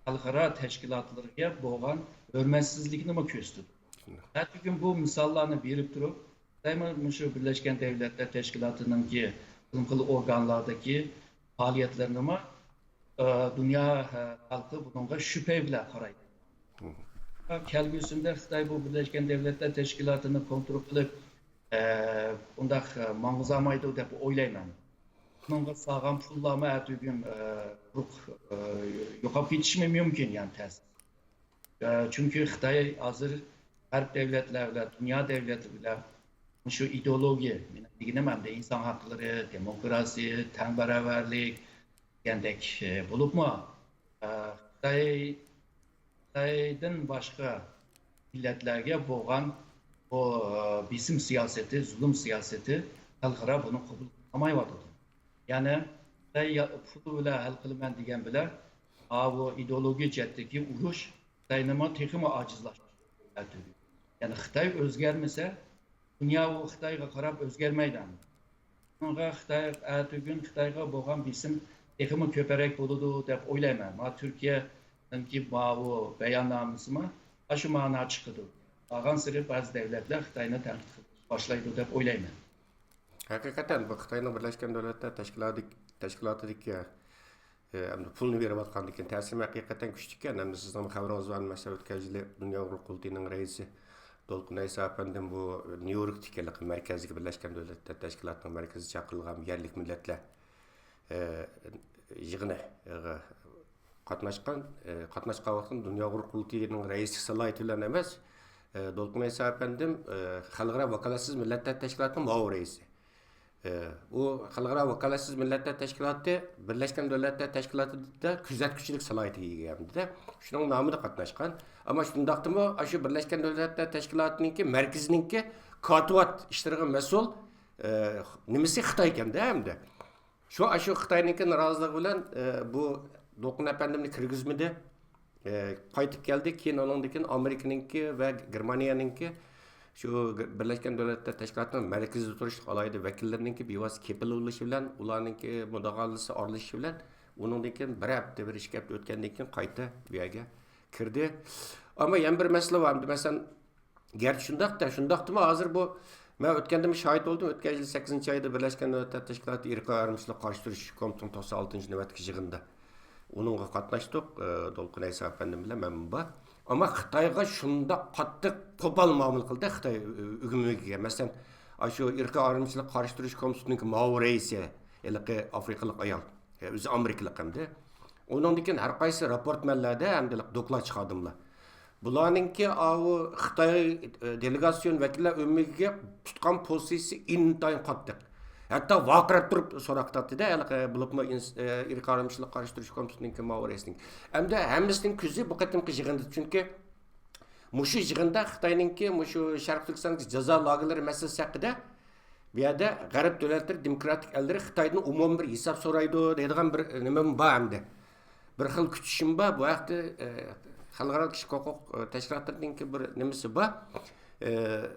خەلقئارا تەشكىلاتلىرىغا بولغان ھۆرمەتسىزلىكىنىمۇ كۆرسىتىدۇ. ھە، بۈگۈن بۇ مىساللارنى بېرىپ تۇرۇپ، خىتايمۇ مۇشۇ بىرلەشكەن دۆلەتلەر تەشكىلاتىنىڭكى بۇ خىل ئورگانلاردىكى پائالىيەتلىرىنىمۇ، ئە، دۇنيا، ئە، خەلقى بۇنىڭغا شۈبھە بىلەن قارايدۇ. كەلگۈسىدە خىتاي بۇ بىرلەشكەن دۆلەتلەر تەشكىلاتىنى كونترول قىلىپ، ئە، ئۇنداق، ئە، ماڭغۇزالمايدۇ دەپ ئويلايمەن. بۇنىڭغا سالغان پۇللارمۇ ئەتىگۈن، ئە، قۇرۇق، ئە، يوقاپ كېتىشىمۇ مۇمكىن، يەنى تەس. ئە، چۈنكى خىتاي ھازىر غەرب دۆلەتلەر بىلەن، دۇنيا دۆلەتلىرى بىلەن مۇشۇ ئىدېئولوگىيە، مېنىڭ دېگىنىم ئەمدى ئىنسان ھەقلىرى، دېموكراتىيە، تەڭباراۋەرلىك دېگەندەك، ئە، بولۇپمۇ، ئە، خىتاي، خىتايدىن باشقا مىللەتلەرگە بولغان بۇ، ئە، بېسىم سىياسىتى، زۇلۇم سىياسىتى خەلقئارا بۇنى قوبۇل قىلمايۋاتىدۇ. يەنى خىتاي يا-، پۇل بىلەن ھەل قىلىمەن دېگەن بىلەن، ئاۋۇ ئىدېئولوگىيە جەھەتتىكى ئۇرۇش خىتاينىمۇ تېخىمۇ ئاجىزلاشتۇرىدۇ. يەنى خىتاي ئۆزگەرمىسە، دۇنيا ئۇ خىتايغا قاراپ ئۆزگەرمەيدۇ. شۇنىڭغا خىتاي، ئەتىگۈن خىتايغا بولغان بېسىم تېخىمۇ كۆپرەك بولىدۇ دەپ ئويلايمەن. مانا تۈركىيەنىڭكى ماۋۇ باياننامىسىمۇ ئاشۇ مانا چىقىدۇ. بارغانسېرى بەزى دۆلەتلەر خىتاينى تەنقىد قىلىشقا باشلايدۇ دەپ ئويلايمەن. ھەقىقەتەن بۇ خىتاينىڭ بىرلەشكەن دۆلەتلەر تەشكىلاتى-، تەشكىلاتىدىكى، ئە، ئەمدى پۇلنى بېرىۋاتقاندىكىن تەسىرى ھەقىقەتەن كۈچلۈككەن. ئەمدى سىزنىڭ خەۋىرىڭىز بار، مەسىلەن، ئۆتكەن يىلى دۇنيا ئۇيغۇر قۇرۇلتىيىنىڭ رەئىسى دولقۇن ئەيسا ئەپەندىم بۇ نيۇ يوركتىكى مەركەزدىكى بىرلەشكەن دۆلەتلەر تەشكىلاتىنىڭ مەركىزىگە چاقىرىلغان يەرلىك مىللەتلەر، ئە، يىغىنىغا قاتناشقان، ئە، قاتناشقان ۋاقتىدا دۇنيا ئۇيغۇر قۇرۇلتىيىنىڭ رەئىسلىك سالاھىيىتى بىلەن ئەمەس، ئە، دولقۇن ئەيسا ئەپەندىم، ئە، خەلقئارا ۋاكالەتسىز مىللەتلەر تەشكىلاتىنىڭ مۇئاۋىن رەئىسى. ئە، ئۇ خەلقئارا ۋاكالەتسىز مىللەتلەر تەشكىلاتى، بىرلەشكەن دۆلەتلەر تەشكىلاتىدا كۆزەتكۈچىلىك سالاھىيىتىگە ئىگە ئەمدىدە، شۇنىڭ نامىدا قاتناشقان. ئەمما شۇنداقتىمۇ ئاشۇ بىرلەشكەن دۆلەتلەر تەشكىلاتىنىڭكى مەركىزىنىڭكى كاتىۋات ئىشلىرىغا مەسئۇل، ئە، نېمىسى خىتاي ئىكەندە ئەمدى. شۇ، ئاشۇ خىتاينىڭكى نارازىلىقى بىلەن، ئە، بۇ دولقۇن ئەپەندىمنى كىرگۈزمىدى. ئە، قايتىپ كەلدى. كېيىن ئۇنىڭدىن كېيىن ئامېرىكىنىڭكى ۋە گېرمانىيەنىڭكى شۇ بىرلەشكەن دۆلەتلەر تەشكىلاتىنىڭ مەركىزىدە تۇرۇشلۇق ئالاھىدە ۋەكىللىرىنىڭكى بىۋاسىتە كېپىل بولۇشى بىلەن، ئۇلارنىڭكى مۇداخىلىسى، ئارىلىشىشى بىلەن ئۇنىڭدىن كېيىن بىر ھەپتە، بىر ئىككى ھەپتە ئۆتكەندىن كېيىن قايتا بۇ يەرگە كىردى. ئەمما يەنە بىر مەسىلە بار. ئەمدى مەسىلەن، گەرچە شۇنداق-دە، شۇنداقتىمۇ ھازىر بۇ، مەن ئۆتكەندىمۇ شاھىت بولدۇم. ئۆتكەن يىل سەككىزىنچى ئايدا بىرلەشكەن دۆلەتلەر تەشكىلاتى ئىرقىي ئايرىمچىلىققا قارشى تۇرۇش كومىتېتىنىڭ توقسان ئالتىنچى نۆۋەتتىكى يىغىنىدا. ئۇنىڭغا قاتناشتۇق، ئە، دولقۇن ئەيسا ئەپەندىم بىلەن مەن بار. ئەمما خىتايغا شۇنداق قاتتىق قوپال مۇئامىلە قىلدى خىتاي، ئۆ-، ئۆگىمىگە. مەسىلەن، ئاشۇ ئىرقىي ئايرىمچىلىققا قارشى تۇرۇش كومىتېتىنىڭكى مۇئاۋىن رەئىسى، ھېلىقى ئافرىقىلىق ئايال. ئۆزى ئامېرىكىلىق ئەمدى. ئۇنىڭدىن كېيىن ھەر قايسى راپورتمەنلەردە ئەمدى دوكلات چىقاردىملا. بۇلارنىڭكى ئاۋۇ خىتاي، ئە، دېلېگاتسىيون ۋەكىللەر ئۆمىكىگە تۇتقان پوزىتسىيىسى ئىنتايىن قاتتىق. ھەتتا ۋارقىراپ تۇرۇپ سوراق قاتتىدە، ھېلىقى بولۇپمۇ ئىنس-، ئە، ئىرقىي ئايرىمچىلىققا قارشى تۇرۇش كومىتېتىنىڭكى مۇئاۋىن رەئىسىنىڭ. ئەمدى ھەممىسىنىڭ كۆزى بۇ قېتىمقى يىغىندا. چۈنكى مۇشۇ يىغىندا خىتاينىڭكى مۇشۇ شەرقىي تۈركىستاندىكى جازا لاگېرلىرى مەسىلىسى ھەققىدە بۇ يەردە غەرب دۆلەتلىرى، دېموكراتىك ئەللىرى خىتايدىن ئومۇمەن بىر ھېساب سورايدۇ دەيدىغان بىر نېمىمۇ بار ئەمدى. بىر خىل كۈتۈشۈم بار. بۇ ھەقتە، ئە، خەلقئارا كىشىلىك ھوقۇق، ئە، تەشكىلاتلىرىنىڭكى بىر نېمىسى بار. ئە،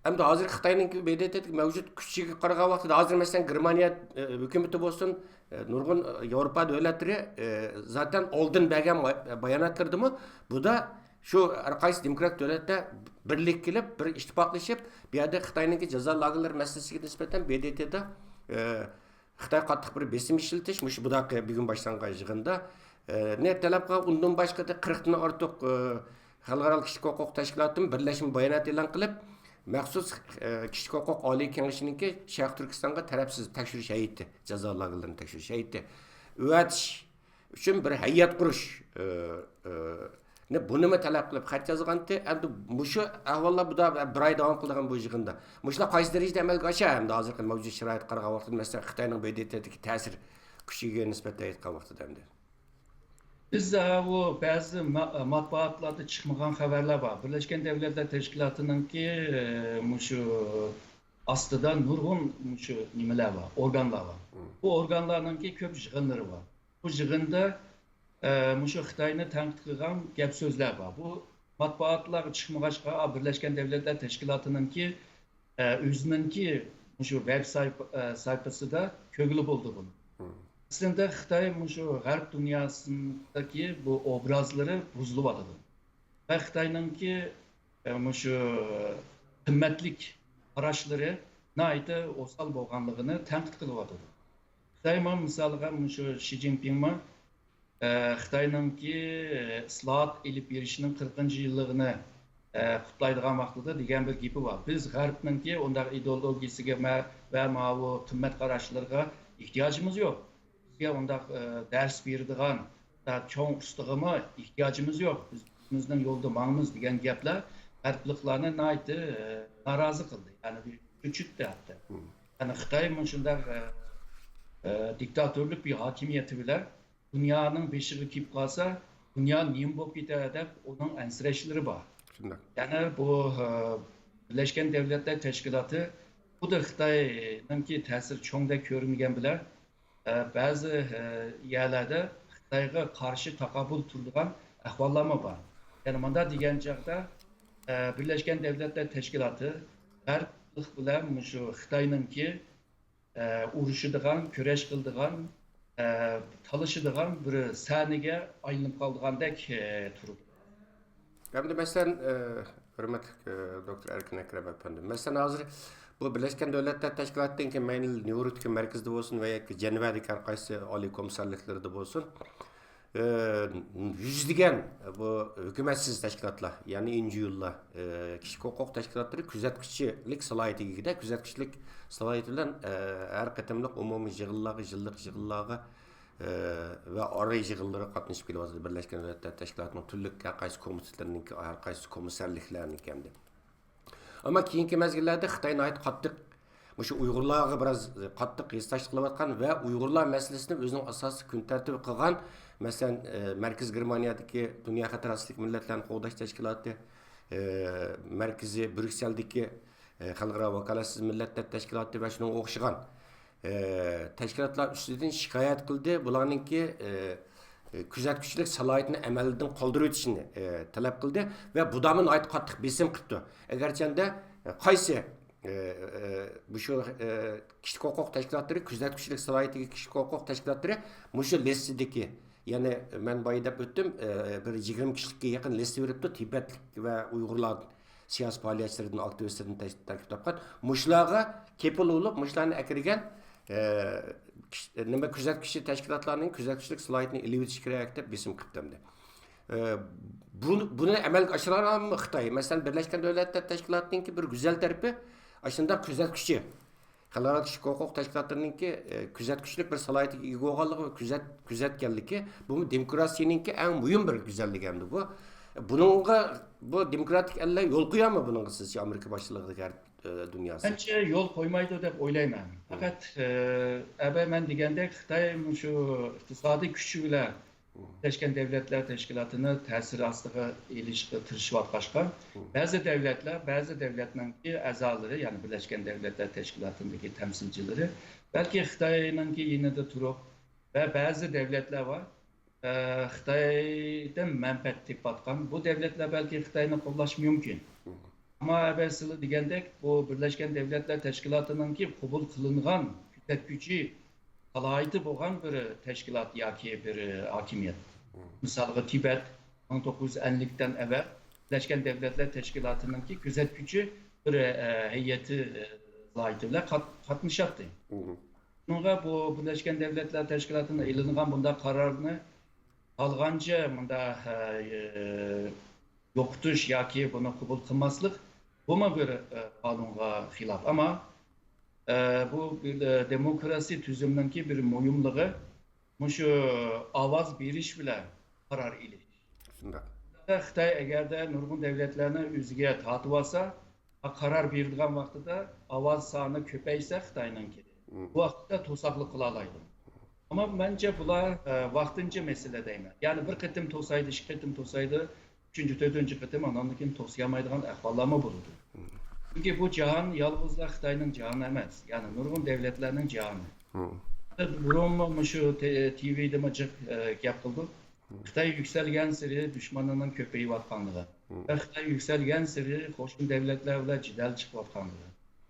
ئەمدى ھازىر خىتاينىڭكى ب د ت دىكى مەۋجۇت كۈچىگە قارىغان ۋاقتىدا، ھازىر مەسىلەن، گېرمانىيە، ئە، ھۆكۈمىتى بولسۇن، ئە، نۇرغۇن، ئە، ياۋروپا دۆلەتلىرى، ئە، زاتەن ئالدىن بەرگەن باياناتلىرىدىمۇ بۇدا شۇ ھەر قايسى دېموكراتىك دۆلەتلەر بىرلىككە كېلىپ، بىر ئىتتىپاقلىشىپ، بۇ يەردە خىتاينىڭكى جازا لاگېرلىرى مەسىلىسىگە نىسبەتەن ب د ت دا، ئە، خىتاي قاتتىق بىر بېسىم ئىشلىتىش، مۇشۇ بۇداقى بۈگۈن باشلانغان يىغىندا، ئە، نى تەلەپ قىلغان. ئۇندىن باشقا قىرىقتىن ئارتۇق، ئە، خەلقئارالىق كىشىلىك ھوقۇق تەشكىلاتىمۇ بىرلەشمە بايانات ئېلان قىلىپ، مەخسۇس، ئە، كىشىلىك ھوقۇق ئالىي كېڭىشىنىڭكى شەرقىي تۈركىستانغا تەرەپسىز تەكشۈرۈش ھەيئىتى، جازا لاگېرلىرىنى تەكشۈرۈش ھەيئىتى ئۆتۈش ئۈچۈن بىر ھەيئەت قۇرۇش، ئى، ئى، نى بۇنىمۇ تەلەپ قىلىپ خەت يازغانتى. ئەمدى مۇشۇ ئەھۋاللار بۇدا بىر ئاي داۋام قىلىدىغان بۇ يىغىندا. مۇشۇلار قايسى دەرىجىدە ئەمەلگە ئاشار؟ ئەمدى ھازىرقى مەۋجۇت شارائىتقا قارىغان ۋاقىتتا، مەسىلەن، خىتاينىڭ ب د ت دىكى تەسىر كۈچىگە نىسبەتەن ئېيتقان ۋاقتىدا ئەمدى. بىز، ئە، بۇ بەزى ما-، مەتبۇئاتلاردا چىقمىغان خەۋەرلەر بار. بىرلەشكەن دەۋلەتلەر تەشكىلاتىنىڭكى، ئە، مۇشۇ ئاستىدا نۇرغۇن مۇشۇ نېمىلەر بار، ئورگانلار بار. مم. بۇ ئورگانلارنىڭكى كۆپ يىغىنلىرى بار. بۇ يىغىندا، ئە، مۇشۇ خىتاينى تەنقىد قىلغان گەپ سۆزلەر بار. بۇ مەتبۇئاتلارغا چىقمىغاچقا، بىرلەشكەن دەۋلەتلەر تەشكىلاتىنىڭكى، ئە، ئۆزىنىڭكى مۇشۇ ۋېب سايپ-، ئە، سايپىسىدا كۆرگىلى بولىدۇ بۇنى. مم. ئەسلىدە خىتاي مۇشۇ غەرب دۇنياسىدىكى بۇ ئوبرازلىرى بۇزۇلۇۋاتىدۇ. ۋە خىتاينىڭكى، ئە، مۇشۇ قىممەتلىك قاراشلىرى ناھايىتى ئوسال بولغانلىقىنى تەنقىد قىلىۋاتىدۇ. خىتايمۇ مىسالغا مۇشۇ شى جىنپىڭمۇ، ئە، خىتاينىڭكى، ئە، ئىسلاھات ئېلىپ بېرىشنىڭ قىرىقىنچى يىللىقىنى، ئە، قۇتلايدىغان ۋاقتىدا دېگەن بىر گېپى بار. بىز غەربنىڭكى ئۇنداق ئىدېئولوگىيىسىگە مە-، ۋە ماۋۇ قىممەت قاراشلىرىغا ئېھتىياجىمىز يوق. بىزگە ئۇنداق، ئە، دەرس بېرىدىغان، چوڭ ئۇستىغىمۇ ئېھتىياجىمىز يوق. بىز ئۆزىمىزنىڭ يولىدا ماڭىمىز دېگەن گەپلەر غەربلىكلارنى ناھايىتى، ئە، نارازى قىلدى. يەنى بىر چۆچۈتتى ھەتتا. مم. يەنى خىتاي مۇشۇنداق، ئە، ئە، دىكتاتورلۇق بىر ھاكىمىيىتى بىلەن دۇنيانىڭ بېشىغا كېلىپ قالسا، دۇنيا نېمە بولۇپ كېتەر دەپ ئۇنىڭ ئەنسىرەشلىرى بار. شۇنداق. يەنى بۇ، ئە، بىرلەشكەن دەۋلەتلەر تەشكىلاتى خۇددى خىتاينىڭكى تەسىرى چوڭدەك كۆرمىگەن بىلەن، ئە، بەزى، ئە، يەرلەردە خىتايغا قارشى تاقابىل تۇرىدىغان ئەھۋاللارمۇ بار. يەنى مۇنداق دېگەن چاغدا، ئە، بىرلەشكەن دەۋلەتلەر تەشكىلاتى غەربلىك بىلەن مۇشۇ خىتاينىڭكى، ئە، ئۇرۇشىدىغان، كۈرەش قىلىدىغان، ئە، تالىشىدىغان بىر سەھنىگە ئايلىنىپ قالىدىغاندەك، ئە، تۇرىدۇ. ئەمدى مەسىلەن، ئە، ھۆرمەتلىك، ئە، دوكتور ئەركىن ئەكرەم ئەپەندى، مەسىلەن، ھازىر بۇ بىرلەشكەن دۆلەتلەر تەشكىلاتىدىكى مەيلى نيۇ يوركتىكى مەركىزىدە بولسۇن ۋە ياكى جەنۋەدىكى ھەر قايسى ئالىي كومىسسارلىقلىرىدا بولسۇن، ئە، يۈزلىگەن بۇ ھۆكۈمەتسىز تەشكىلاتلار، يەنى ئېن جى ئولار، ئە، كىشىلىك ھوقۇق تەشكىلاتلىرى كۆزەتكۈچىلىك سالاھىيىتىگە ئىگە، كۆزەتكۈچىلىك سالاھىيىتى بىلەن، ئە، ھەر قېتىملىق ئومۇمىي يىغىنلارغا، يىللىق يىغىنلارغا، ئە، ۋە ئارا يىغىنلىرىغا قاتنىشىپ كېلىۋاتىدۇ. بىرلەشكەن دۆلەتلەر تەشكىلاتىنىڭ تۈرلۈك ھەر قايسى كومىتېتلىرىنىڭكى، ھەر قايسى كومىسسارلىقلارنىڭكى ھەمدە. ئەمما كېيىنكى مەزگىللەردە خىتاي ناھايىتى قاتتىق، مۇشۇ ئۇيغۇرلارغا بىراز قاتتىق ھېسداشلىق قىلىۋاتقان ۋە ئۇيغۇرلار مەسىلىسىنى ئۆزىنىڭ ئاساسىي كۈن تەرتىپى قىلغان، مەسىلەن، ئە، مەركىزىي گېرمانىيەدىكى دۇنيا خەتەر ئاستىدىكى مىللەتلەرنى قوغداش تەشكىلاتى، ئە، مەركىزىي بريۇكسېلدىكى، ئە، خەلقئارا ۋاكالەتسىز مىللەتلەر تەشكىلاتى ۋە شۇنىڭغا ئوخشىغان، ئە، تەشكىلاتلار ئۈستىدىن شىكايەت قىلدى. بۇلارنىڭكى، ئە، ئە، كۆزەتكۈچىلىك سالاھىيىتىنى ئەمەلدىن قالدۇرۇۋېتىشنى، ئە، تەلەپ قىلدى ۋە بۇدامۇ ناھايىتى قاتتىق بېسىم قىپتۇ. ئەگەرچەندە، ئە، قايسى، ئە، ئە، مۇشۇ، ئە، كىشىلىك ھوقۇق تەشكىلاتلىرى كۆزەتكۈچىلىك سالاھىيىتىگە كىشىلىك ھوقۇق تەشكىلاتلىرى مۇشۇ لىستىدىكى، يەنى مەن بايا دەپ ئۆتتۈم، ئە، بىر يىگىرمە كىشىلىككە يېقىن لىست بېرىپتۇ، تىبەتلىك ۋە ئۇيغۇرلار سىياسىي پائالىيەتچىلىرىدىن، ئاكتىۋىستلىرىدىن تەش-، تەركىب تاپقان. مۇشۇلارغا كېپىل بولۇپ، مۇشۇلارنى ئەكىرگەن، ئە، كىش-، نېمە، كۆزەتكۈچى تەشكىلاتلارنىڭ كۆزەتكۈچىلىك سالاھىيىتىنى ئېلىۋېتىش كېرەك دەپ بېسىم قىپتۇ ئەمدى. ئە، بۇ-، بۇنى ئەمەلگە ئاشۇرالامدۇ خىتاي؟ مەسىلەن، بىرلەشكەن دۆلەتلەر تەشكىلاتىنىڭكى بىر گۈزەل تەرىپى، ئاشۇنداق كۆزەتكۈچى، خەلقئارا كىشىلىك ھوقۇق تەشكىلاتلىرىنىڭكى، ئە، كۆزەتكۈچىلىك بىر سالاھىيىتىگە ئىگە بولغانلىقى ۋە كۆزەت-، كۆزەتكەنلىكى، بۇمۇ دېموكراتىيىنىڭكى ئەڭ مۇھىم بىر گۈزەللىكى ئەمدى بۇ. بۇنىڭغا، بۇ دېموكراتىك ئەللەر يول قويامدۇ بۇنىڭغا، سىزچە، ئامېرىكا باشچىلىقىدىكى غەرب، ئە، دۇنياسى؟ مەنچە يول قويمايدۇ دەپ ئويلايمەن. مم. پەقەت، ئە، ئەبە مەن دېگەندەك خىتاي مۇشۇ ئىقتىسادىي كۈچى بىلەن مم. بىرلەشكەن دەۋلەتلەر تەشكىلاتىنى تەسىر ئاستىغا ئېلىشقا تىرىشىۋاتقاچقا، مم. بەزى دەۋلەتلەر، بەزى دەۋلەتنىڭكى ئەزالىرى، يەنى بىرلەشكەن دەۋلەتلەر تەشكىلاتىدىكى تەمسىلچىلىرى بەلكى خىتاينىڭكى يېنىدا تۇرۇپ ۋە بەزى دەۋلەتلەر بار، ئە، خىتايدىن مەنپەئەت تېپىۋاتقان بۇ دەۋلەتلەر بەلكى خىتاينى قوللاشى مۇمكىن. مم. ئەمما ئەبە سىلى دېگەندەك، بۇ بىرلەشكەن دەۋلەتلەر تەشكىلاتىنىڭكى قوبۇل قىلىنغان كۆزەتكۈچى سالاھىيىتى بولغان بىر تەشكىلات ياكى بىر ھاكىمىيەت. مم. مىسالغا، تىبەت مىڭ توققۇز يۈز ئەللىكتىن ئەۋەل بىرلەشكەن دەۋلەتلەر تەشكىلاتىنىڭكى كۆزەتكۈچى بىر، ئە، ھەيئىتى، ئە، سالاھىيىتى بىلەن قات-، قاتنىشاتتى. مم. شۇنىڭغا بۇ بىرلەشكەن دەۋلەتلەر تەشكىلاتىدىن ئېلىنغان بۇنداق قارارنى قالغانچە مۇنداق، ئە، يوقىتىش ياكى بۇنى قوبۇل قىلماسلىق بۇمۇ بىر، ئە، قانۇنغا خىلاپ. ئەمما، ئە، بۇ بىر، ئە، دېموكراسىي تۈزۈمنىڭكى بىر مۇھىملىقى مۇشۇ ئاۋاز بېرىش بىلەن قارار ئېلىش. شۇنداق. خىتاي ئەگەردە نۇرغۇن دەۋلەتلەرنى ئۆزىگە تارتىۋالسا، قارار بېرىدىغان ۋاقتىدا ئاۋاز سانى كۆپەيسە خىتاينىڭكى، مم، بۇ ۋاقىتتا توساقلىق قىلالايدۇ. ئەمما مەنچە بۇلار، ئە، ۋاقتىنچە مەسىلە دەيمەن. يەنى بىر قېتىم توسايدۇ، ئىككى قېتىم توسايدۇ، ئۈچىنچى، تۆتىنچى قېتىم ئاناندىن كېيىن توسىيالمايدىغان ئەھۋاللارمۇ بولىدۇ. مم. چۈنكى بۇ جاھان يالغۇزلا خىتاينىڭ جاھانى ئەمەس، يەنى نۇرغۇن دەۋلەتلەرنىڭ جاھانى. مم. بۇرۇنمۇ مۇشۇ تې-، تىۋىدىمۇ جىق، ئە، گەپ قىلدۇق. خىتاي يۈكسەلگەنسېرى دۈشمىنىنىڭ كۆپىيىۋاتقانلىقى، مم، ۋە خىتاي يۈكسەلگەنسېرى قوشنا دەۋلەتلەر بىلەن جېدەل چىقىۋاتقانلىقى،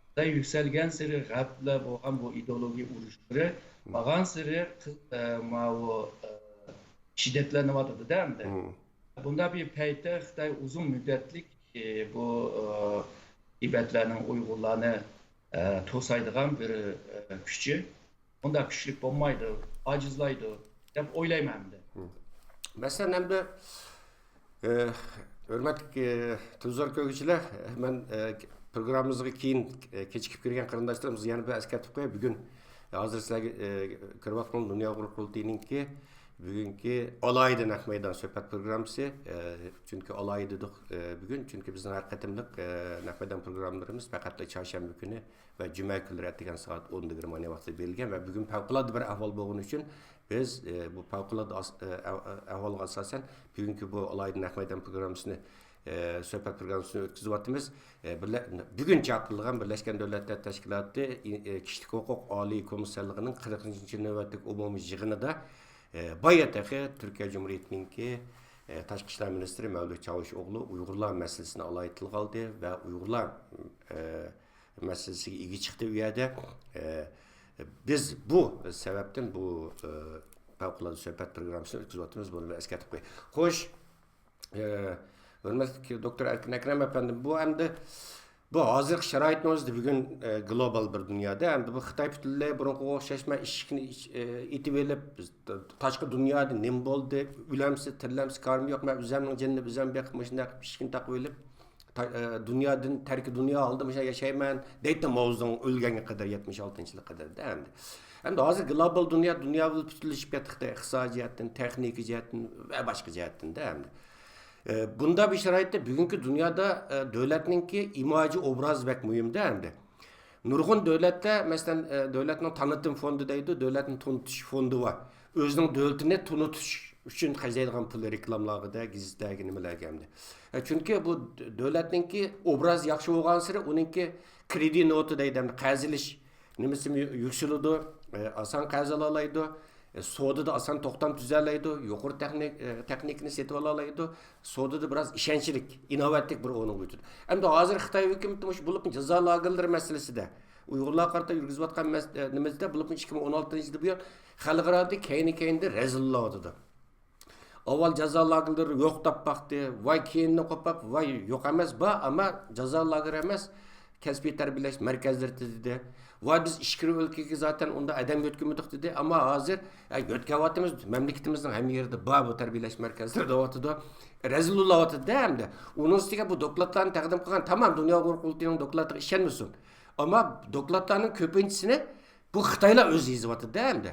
خىتاي يۈكسەلگەنسېرى غەرب بىلەن بولغان بۇ ئىدېئولوگىيە ئۇرۇشلىرى، مم، بارغانسېرى قىز-، ئە، ماۋۇ، ئە، شىددەتلىنىۋاتىدۇ-دە ئەمدى. مم. بۇنداق بىر پەيتتە خىتاي ئۇزۇن مۇددەتلىك، ئە، بۇ، ئە، تىبەتلەرنىڭ، ئۇيغۇرلارنى، ئە، توسايدىغان بىر، ئە، كۈچى. ئۇنداق كۈچلۈك بولمايدۇ، ئاجىزلايدۇ دەپ ئويلايمەن ئەمدى. مم. مەسىلەن، ئەمدى، ئە، ھۆرمەتلىك، ئە، تېلېۋىزور كۆرگۈچىلەر، مەن، ئە، پروگراممىمىزغا كېيىن، ئە، كېچىكىپ كىرگەن قېرىنداشلىرىمىزغا يەنە بىر ئەسكەرتىپ قوياي. بۈگۈن، ئە، ھازىر سىلەرگە، ئە، كۆرۈۋاتقان دۇنيا ئۇيغۇر قۇرۇلتىيىنىڭكى بۈگۈنكى ئالاھىدە نەق مەيدان سۆھبەت پروگراممىسى، ئە، چۈنكى ئالاھىدە دېدۇق، ئە، بۈگۈن، چۈنكى بىزنىڭ ھەر قېتىملىق، ئە، نەق مەيدان پروگراممىلىرىمىز پەقەتلا چارشەنبە كۈنى ۋە جۈمە كۈنلىرى ئەتىگەن سائەت ئوندا گېرمانىيە ۋاقتىدا بېرىلگەن ۋە بۈگۈن پەۋقۇلئاددە بىر ئەھۋال بولغىنى ئۈچۈن بىز، ئە، بۇ پەۋقۇلئاددە ئاس-، ئە، ئەھ-، ئەھۋالغا ئاساسەن بۈگۈنكى بۇ ئالاھىدە نەق مەيدان پروگراممىسىنى، ئە، سۆھبەت پروگراممىسىنى ئۆتكۈزۈۋاتىمىز. ئە، بىرلە-، بۈگۈن چاقىرىلغان بىرلەشكەن دۆلەتلەر تەشكىلاتى، ئى-، ئە، كىشىلىك ھوقۇق ئالىي كومىسسارلىقىنىڭ قىرىقىنچى نۆۋەتلىك ئومۇمىي يىغىنىدا، ئە، بايا تېخى تۈركىيە جۇمھۇرىيىتىنىڭكى، ئە، تاشقى ئىشلار مىنىستىرى مەۋلۇت چاۋۇشئوغلۇ ئۇيغۇرلار مەسىلىسىنى ئالاھىدە تىلغا ئالدى ۋە ئۇيغۇرلار، ئە، مەسىلىسىگە ئىگە چىقتى ئۇ يەردە. ئە، بىز بۇ سەۋەبتىن بۇ، ئە، پەۋقۇلئاددە سۆھبەت پروگراممىسىنى ئۆتكۈزۈۋاتىمىز، بۇنى بىر ئەسكەرتىپ قوياي. خوش، ئە، ھۆرمەتلىك دوكتور ئەركىن ئەكرەم ئەپەندىم، بۇ ئەمدى بۇ ھازىرقى شارائىتنىڭ ئۆزىدە بۈگۈن، ئە، گلوبال بىر دۇنيادا، ئەمدى بۇ خىتاي پۈتۈنلەي بۇرۇنقىغا ئوخشاش، مەن ئىشىكنى ئىچ-، ئە، ئېتىۋېلىپ، تاشقى دۇنيادا نېمە بولدى، ئۆلەمسە، تىرىلەمسە، كارىم يوق، مەن ئۆزەمنىڭ جېنىنى ئۆزەم بېقىپ، مۇشۇنداق قىلىپ ئىشىكنى تاقىۋېلىپ، تا-، ئە، دۇنيادىن، تەركى دۇنيا ھالدا مۇشۇ ياشايمەن دەيتتى ماۋزېدۇڭ ئۆلگەنگە قەدەر، يەتمىش ئالتىنچى يىلى قەدەر دە ئەمدى. ئەمدى ھازىر گلوبال دۇنيا، دۇنيا بىلەن پۈتۈنلىشىپ كەتتى خىتاي، ئىقتىسادىي جەھەتتىن، تېخنىكا جەھەتتىن ۋە باشقا جەھەتتىن دە ئەمدى. ئە، بۇنداق بىر شارائىتتا بۈگۈنكى دۇنيادا، ئە، دۆلەتنىڭكى ئىماجى، ئوبرازى بەك مۇھىم دە ئەمدى. نۇرغۇن دۆلەتلەر، مەسىلەن، ئە، دۆلەتنىڭ تانىتىم فوندى دەيدۇ، دۆلەتنى تونۇتۇش فوندى بار. ئۆزىنىڭ دۆلىتىنى تونۇتۇش ئۈچۈن خەجلەيدىغان پۇل رېكلامىلارغا دە، گېزىتلەرگە، نېمىلەرگە ئەمدى. ئە، چۈنكى بۇ د-، دۆلەتنىڭكى ئوبرازى ياخشى بولغانسېرى ئۇنىڭكى كرېدىت نوتا دەيدۇ، ئەمدى قەرز ئېلىش نېمىسىمۇ يۈكسىلىدۇ، ئە، ئاسان قەرز ئالالايدۇ، ئە، سودىدا ئاسان توختام تۈزەلەيدۇ، يۇقىرى تېخنىك-، ئە، تېخنىكىنى سېتىۋالالايدۇ، سودىدا بىراز ئىشەنچلىك، ئىناۋەتلىك بىر ئورۇنغا ئۆتىدۇ. ئەمدى ھازىر خىتاي ھۆكۈمىتى مۇشۇ بولۇپمۇ جازا لاگېرلىرى مەسىلىسىدە، ئۇيغۇرلارغا قارىتا يۈرگۈزۈۋاتقان مەس-، ئە، نېمىسىدە، بولۇپمۇ ئىككى مىڭ ئون ئالتىنچى يىلدىن بۇيان خەلقئارادا كەينى-كەينىدىن رەزىللەۋاتىدۇ. ئاۋۋال جازا لاگېرلىرى يوق دەپ باقتى، ۋاي كېيىندىن قوپۇپ، ۋاي يوق ئەمەس، بار، ئەمما جازا لاگېرى ئەمەس، كەسپىي تەربىيەلەش مەركەزلىرى دېدى. ۋاي بىز ئىچكىرى ئۆلكىگە زاتەن ئۇنداق ئادەم يۆتكىمىدۇق دېدى، ئەمما ھازىر، ئە، يۆتكەۋاتىمىز، مەملىكىتىمىزنىڭ ھەممە يېرىدە بار بۇ تەربىيەلەش مەركەزلىرى دەۋاتىدۇ. رەزىل بولۇۋاتىدۇ-دە ئەمدى. ئۇنىڭ ئۈستىگە بۇ دوكلاتلارنى تەقدىم قىلغان، تامام دۇنيا ئۇيغۇر قۇرۇلتىيىنىڭ دوكلاتىغا ئىشەنمىسۇن. ئەمما دوكلاتلارنىڭ كۆپىنچىسىنى بۇ خىتايلار ئۆزى يېزىۋاتىدۇ-دە ئەمدى.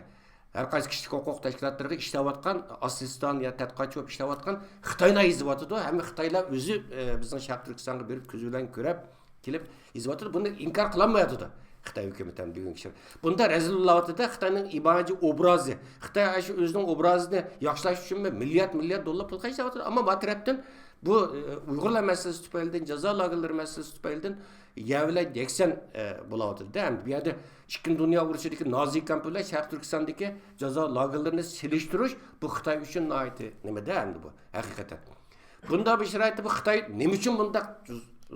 ھەر قايسى كىشىلىك ھوقۇق تەشكىلاتلىرىغا ئىشلەۋاتقان، ئاسسىستان يا تەتقىقاتچى بولۇپ ئىشلەۋاتقان خىتايلار يېزىۋاتىدۇ. ھەممە خىتايلار ئۆزى، ئە، بىزنىڭ شەرقىي تۈركىستانغا بېرىپ، كۆزى بىلەن كۆرۈپ كېلىپ يېزىۋاتىدۇ. بۇنى ئىنكار قىلالمايۋاتىدۇ خىتاي ھۆكۈمىتى ھەم بۈگۈنكى كۈندە. بۇندا رەزىل بولۇۋاتىدۇ خىتاينىڭ ئىماجى، ئوبرازى. خىتاي ئاشۇ ئۆزىنىڭ ئوبرازىنى ياخشىلاش ئۈچۈن مىليارد، مىليارد دوللار پۇل خەجلەۋاتىدۇ. ئەمما بۇ تەرەپتىن بۇ، ئە، ئۇيغۇرلار مەسىلىسى تۈپەيلىدىن، جازا لاگېرلىرى مەسىلىسى تۈپەيلىدىن يەر بىلەن يەكسان، ئە، بولاۋاتىدۇ-دە. ئەمدى بۇ يەردە ئىككىنچى دۇنيا ئۇرۇشىدىكى نازى كامپى بىلەن شەرقىي تۈركىستاندىكى جازا لاگېرلىرىنى سېلىشتۇرۇش بۇ خىتاي ئۈچۈن ناھايىتى نېمە-دە ئەمدى بۇ، ھەقىقەتەن. بۇنداق بىر شارائىتتا بۇ خىتاي نېمە ئۈچۈن بۇنداق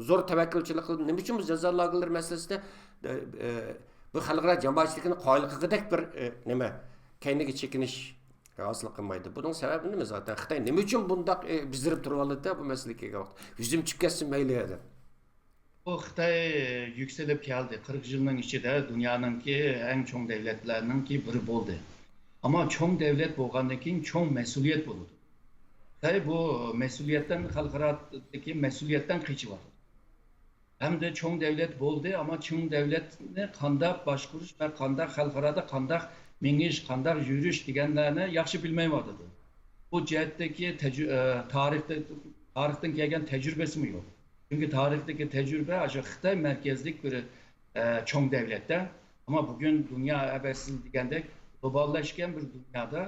زور تەۋەككۈلچىلىك قىلدى؟ نېمە ئۈچۈن بۇ جازا لاگېرلىرى مەسىلىسىدە، ئە، ئە، بۇ خەلقئارا جامائەتچىلىكنى قايىل قىلغۇدەك بىر، ئە، نېمە، كەينىگە چېكىنىش ھاسىل قىلمايدۇ؟ بۇنىڭ سەۋەبى نېمە زاتەن؟ خىتاي نېمە ئۈچۈن بۇنداق، ئە، بېزىرىپ تۇرۇۋالىدۇ بۇ مەسىلىگە كەلگەن ۋاقىتتا؟ يۈزۈم چۈشۈپ كەتسۇن مەيلى دەپ. بۇ خىتاي يۈكسىلىپ كەلدى. قىرىق يىلنىڭ ئىچىدە دۇنيانىڭكى ئەڭ چوڭ دەۋلەتلەرنىڭكى بىرى بولدى. ئەمما چوڭ دەۋلەت بولغاندىن كېيىن چوڭ مەسئۇلىيەت بولىدۇ. خىتاي بۇ مەسئۇلىيەتتىن، خەلقئارادىكى مەسئۇلىيەتتىن قېچىۋاتىدۇ. ھەمدە چوڭ دەۋلەت بولدى، ئەمما چوڭ دەۋلەتنى قانداق باشقۇرۇش ۋە قانداق خەلقئارادا قانداق مېڭىش، قانداق يۈرۈش دېگەنلەرنى ياخشى بىلمەيۋاتىدۇ. بۇ جەھەتتىكى تەجرۇ-، ئە، تارىختا، تارىختىن كەلگەن تەجرىبىسىمۇ يوق. چۈنكى تارىختىكى تەجرىبە ئاشۇ خىتاي مەركەزلىك بىر، ئە، چوڭ دەۋلەتتە. ئەمما بۈگۈن دۇنيا ئەۋەتسىز دېگەندەك گلوباللاشقان بىر دۇنيادا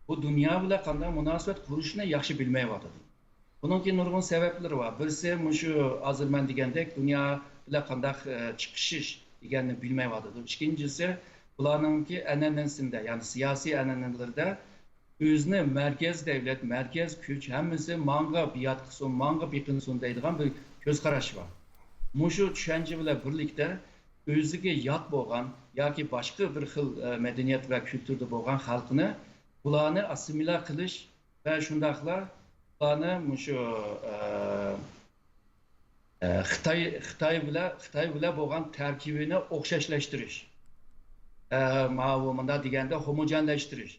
بۇ دۇنيا بىلەن قانداق مۇناسىۋەت قۇرۇشنى ياخشى بىلمەيۋاتىدۇ. بۇنىڭكى نۇرغۇن سەۋەبلىرى بار. بىرسى مۇشۇ ھازىر مەن دېگەندەك دۇنيا بىلەن قانداق، ئە، چىقىشىش دېگەننى بىلمەيۋاتىدۇ. ئىككىنچىسى، بۇلارنىڭكى ئەنئەنىسىندە، يەنى سىياسىي ئەنئەنىلىرىدە ئۆزىنى مەركەز دەۋلەت، مەركەز كۈچ، ھەممىسى ماڭا بىئات قىلسۇن، ماڭا بېقىنسۇن دەيدىغان بىر كۆز قاراش بار. مۇشۇ چۈشەنچە بىلەن بىرلىكتە ئۆزىگە يات بولغان ياكى باشقا بىر خىل، ئە، مەدەنىيەت ۋە كۈلتۈردە بولغان خەلقنى، بۇلارنى ئاسسىمىليا قىلىش ۋە شۇنداقلا بۇلارنى مۇشۇ، ئە، ئە، خىتاي، خىتاي بىلەن، خىتاي بىلەن بولغان تەركىبىنى ئوخشاشلاشتۇرۇش. ئە، ماۋۇ مۇنداق دېگەندە ھوموجېنلەشتۈرۈش.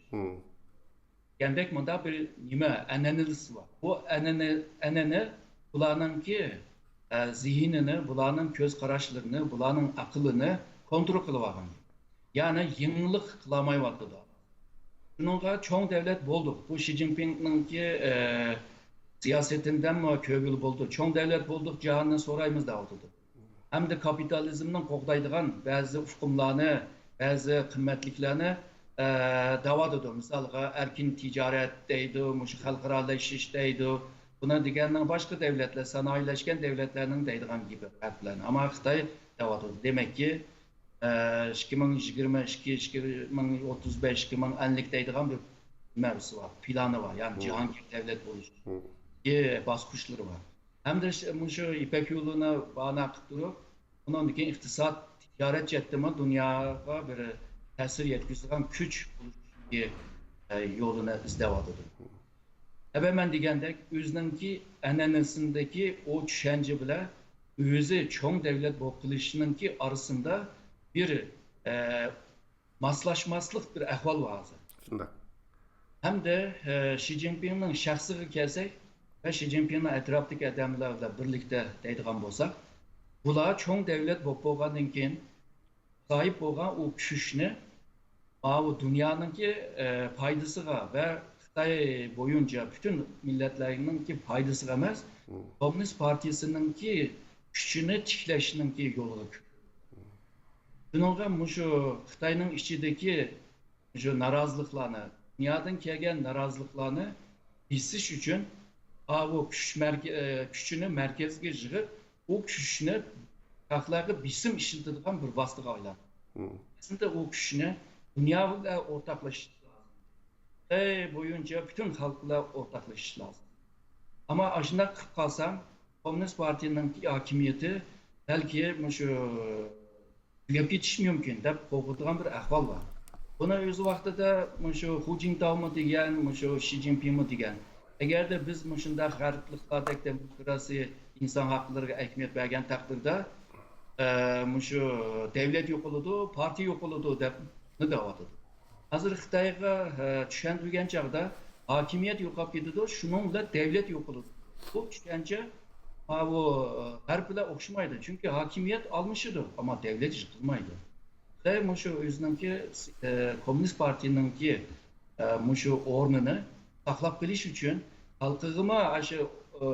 دېگەندەك مۇنداق بىر نېمە، ئەنئەنىسى بار. بۇ ئەنئەنە، ئەنئەنە بۇلارنىڭكى، ئە، زېھنىنى، بۇلارنىڭ كۆز قاراشلىرىنى، بۇلارنىڭ ئەقلىنى كونترول قىلىۋالغان. يەنى يېڭىلىق قىلالمايۋاتىدۇ. شۇنىڭغا چوڭ دەۋلەت بولدۇق. بۇ شى جىنپىڭنىڭكى، ئە، سىياسىتىدىنمۇ كۆرگىلى بولىدۇ. چوڭ دەۋلەت بولدۇق، جاھاننى سورايمىز دەۋاتىدۇ. ھەمدە كاپىتالىزمنىڭ قوغدايدىغان بەزى ئۇقۇملارنى، بەزى قىممەتلىكلەرنى، ئە، دەۋاتىدۇ. مىسالغا، ئەركىن تىجارەت دەيدۇ، مۇشۇ خەلقئارالىشىش دەيدۇ. بۇنى دېگەننىڭ باشقا دەۋلەتلەر، سانائىيلەشكەن دەۋلەتلەرنىڭ دەيدىغان گېپى پەرق بىلەن. ئەمما خىتاي دەۋاتىدۇ. دېمەككى، ئىككى مىڭ يىگىرمە ئىككى، ئىككى مىڭ ئوتتۇز بەش، ئىككى مىڭ ئەللىك دەيدىغان بىر نېمىسى بار، پىلانى بار. يەنى جاھانگىر دەۋلەت بولۇش باسقۇچلىرى بار. ھەمدە مۇشۇ يىپەك يولىنى بانا قىلىپ تۇرۇپ، ئۇنىڭدىن كېيىن ئىقتىساد، تىجارەت جەھەتتىمۇ دۇنياغا بىر تەسىر يەتكۈزىدىغان كۈچ بولۇش يولىنى ئىزدەۋاتىدۇ. ئەۋەل مەن دېگەندەك، ئۆزىنىڭكى ئەنئەنىسىندىكى ئۇ چۈشەنچە بىلەن ئۆزى چوڭ دەۋلەت بولۇپ قېلىشنىڭكى ئارىسىندا بىر، ئە، ماسلاشماسلىق بىر ئەھۋال بار ھازىر. شۇنداق. ھەمدە، ئە، شى جىنپىڭنىڭ شەخسىگە كەلسەك ۋە شى جىنپىڭنىڭ ئەتراپىدىكى ئادەملەر بىلەن بىرلىكتە دەيدىغان بولساق، بۇلار چوڭ دەۋلەت بولۇپ بولغاندىن كېيىن، ساھىب بولغان ئۇ كۈچنى ماۋۇ دۇنيانىڭكى، ئە، پايدىسىغا ۋە خىتاي بويىچە پۈتۈن مىللەتلەرنىڭكى پايدىسىغا ئەمەس، كوممۇنىست پارتىيىسىنىڭكى كۈچىنى تىكلەشنىڭكى يولىغا كىرىدۇ. شۇنىڭغا مۇشۇ خىتاينىڭ ئىچىدىكى مۇشۇ نارازىلىقلارنى، دۇنيادىن كەلگەن نارازىلىقلارنى بېسىش ئۈچۈن، ئاۋۇ كۈچ مەركە-، ئە، كۈچىنى مەركەزگە يىغىپ، ئۇ كۈچنى خەقلەرگە بېسىم ئىشلىتىدىغان بىر ۋاسىتىگە ئايلاندى. ئەسلىدە ئۇ كۈچنى دۇنيا بىلەن ئورتاقلىشىش لازىم. خىتاي بويىچە پۈتۈن خەلق بىلەن ئورتاقلىشىش لازىم. ئەمما ئاشۇنداق قىلىپ قالسا، كوممۇنىست پارتىيىنىڭ ھاكىمىيىتى بەلكى مۇشۇ تۈگەپ كېتىشى مۇمكىن دەپ قورقىدىغان بىر ئەھۋال بار. بۇنى ئۆز ۋاقتىدا مۇشۇ خۇ جىنتاۋمۇ دېگەن، مۇشۇ شى جىنپىڭمۇ دېگەن. ئەگەردە بىز مۇشۇنداق غەربلىكلاردەك دېموكراسىيە، ئىنسان ھەقلىرىگە ئەھمىيەت بەرگەن تەقدىردە، ئە، مۇشۇ دەۋلەت يوقىلىدۇ، پارتىيە يوقىلىدۇ دەپ دەۋاتىدۇ. ھازىر خىتايغا، ئە، چۈشەندۈرگەن چاغدا ھاكىمىيەت يوقاپ كېتىدۇ، شۇنىڭ بىلەن دەۋلەت يوقىلىدۇ. بۇ چۈشەنچە ماۋۇ، ئە، غەرب بىلەن ئوخشىمايدۇ. چۈنكى ھاكىمىيەت ئالمىشىدۇ، ئەمما دەۋلەت يىقىلمايدۇ. خىتاي مۇشۇ ئۆزىنىڭكى، ئە، كوممۇنىست پارتىيىنىڭكى، ئە، مۇشۇ ئورنىنى ساقلاپ قېلىش ئۈچۈن خەلقىگىمۇ ئاشۇ، ئە،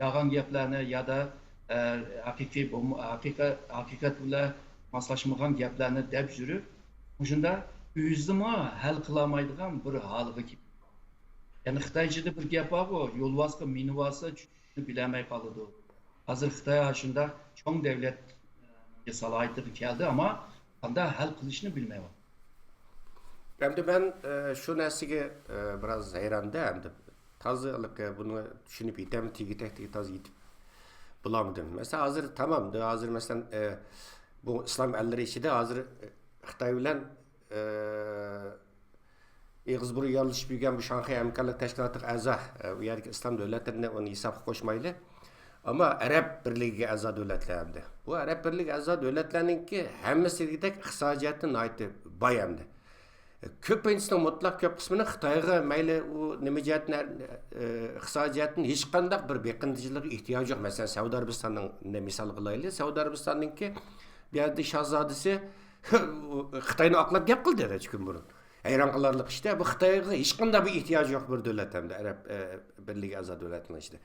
يالغان گەپلەرنى يادا، ئە، ھەقىقىي بولما-، ھەقىقە-، ھەقىقەت بىلەن ماسلاشمىغان گەپلەرنى دەپ يۈرۈپ، مۇشۇنداق ئۆزىمۇ ھەل قىلالمايدىغان بىر ھالغا كېلىپ. يەنى خىتايچىدا بىر گەپ بارغۇ، يولۋاسقا مىنىۋالسا چۈشۈشنى بىلەلمەي قالىدۇ. ھازىر خىتاي شۇنداق چوڭ دەۋلەت، ئە، سالاھىيىتىگە كەلدى، ئەمما قانداق ھەل قىلىشنى بىلمەيۋاتىدۇ. ئەمدى مەن، ئە، شۇ نەرسىگە، ئە، بىراز ھەيراندا، ئەمدى تازا بۇنى چۈشىنىپ يېتەم، تېگى تەكتىگە تازا يېتىپ بولالمىدىم. مەسىلەن، ھازىر تامام، ھازىر مەسىلەن، ئە، بۇ ئىسلام ئەللىرى ئىچىدە ھازىر، ئە، خىتاي بىلەن، ئە، ئېغىز بۇرۇن يارىلىشىپ يۈرگەن بۇ شاڭخەي ھەمكارلىق تەشكىلاتىغا ئەزا، ئە، ئۇ يەردىكى ئىسلام دۆلەتلىرىنى ئۇنى ھېسابقا قوشمايلى. ئەمما ئەرەب بىرلىكىگە ئەزا دۆلەتلەر ئەمدى. بۇ ئەرەب بىرلىكىگە ئەزا دۆلەتلەرنىڭكى ھەممىسى دېگۈدەك ئىقتىسادىي جەھەتتىن ناھايىتى باي ئەمدى. كۆپىنچىسىنىڭ، مۇتلەق كۆپ قىسمىنىڭ خىتايغا مەيلى ئۇ نېمە جەھەتتىن، ئە، ئىقتىسادىي جەھەتتىن ھېچقانداق بىر بېقىندىچىلىقى، ئېھتىياجى يوق. مەسىلەن، سەئۇدى ئەرەبىستاننى مىسال قىلايلى. سەئۇدى ئەرەبىستاننىڭكى بۇ يەردە شاھزادىسى خىتاينى ئاقلاپ گەپ قىلدى نەچچە كۈن بۇرۇن. ھەيران قالارلىق ئىشتا، بۇ خىتايغا ھېچقانداق بىر ئېھتىياجى يوق بىر دۆلەت ھەمدە ئەرەب، ئە، بىرلىكى ئەزا دۆلەتنىڭ ئىچىدە.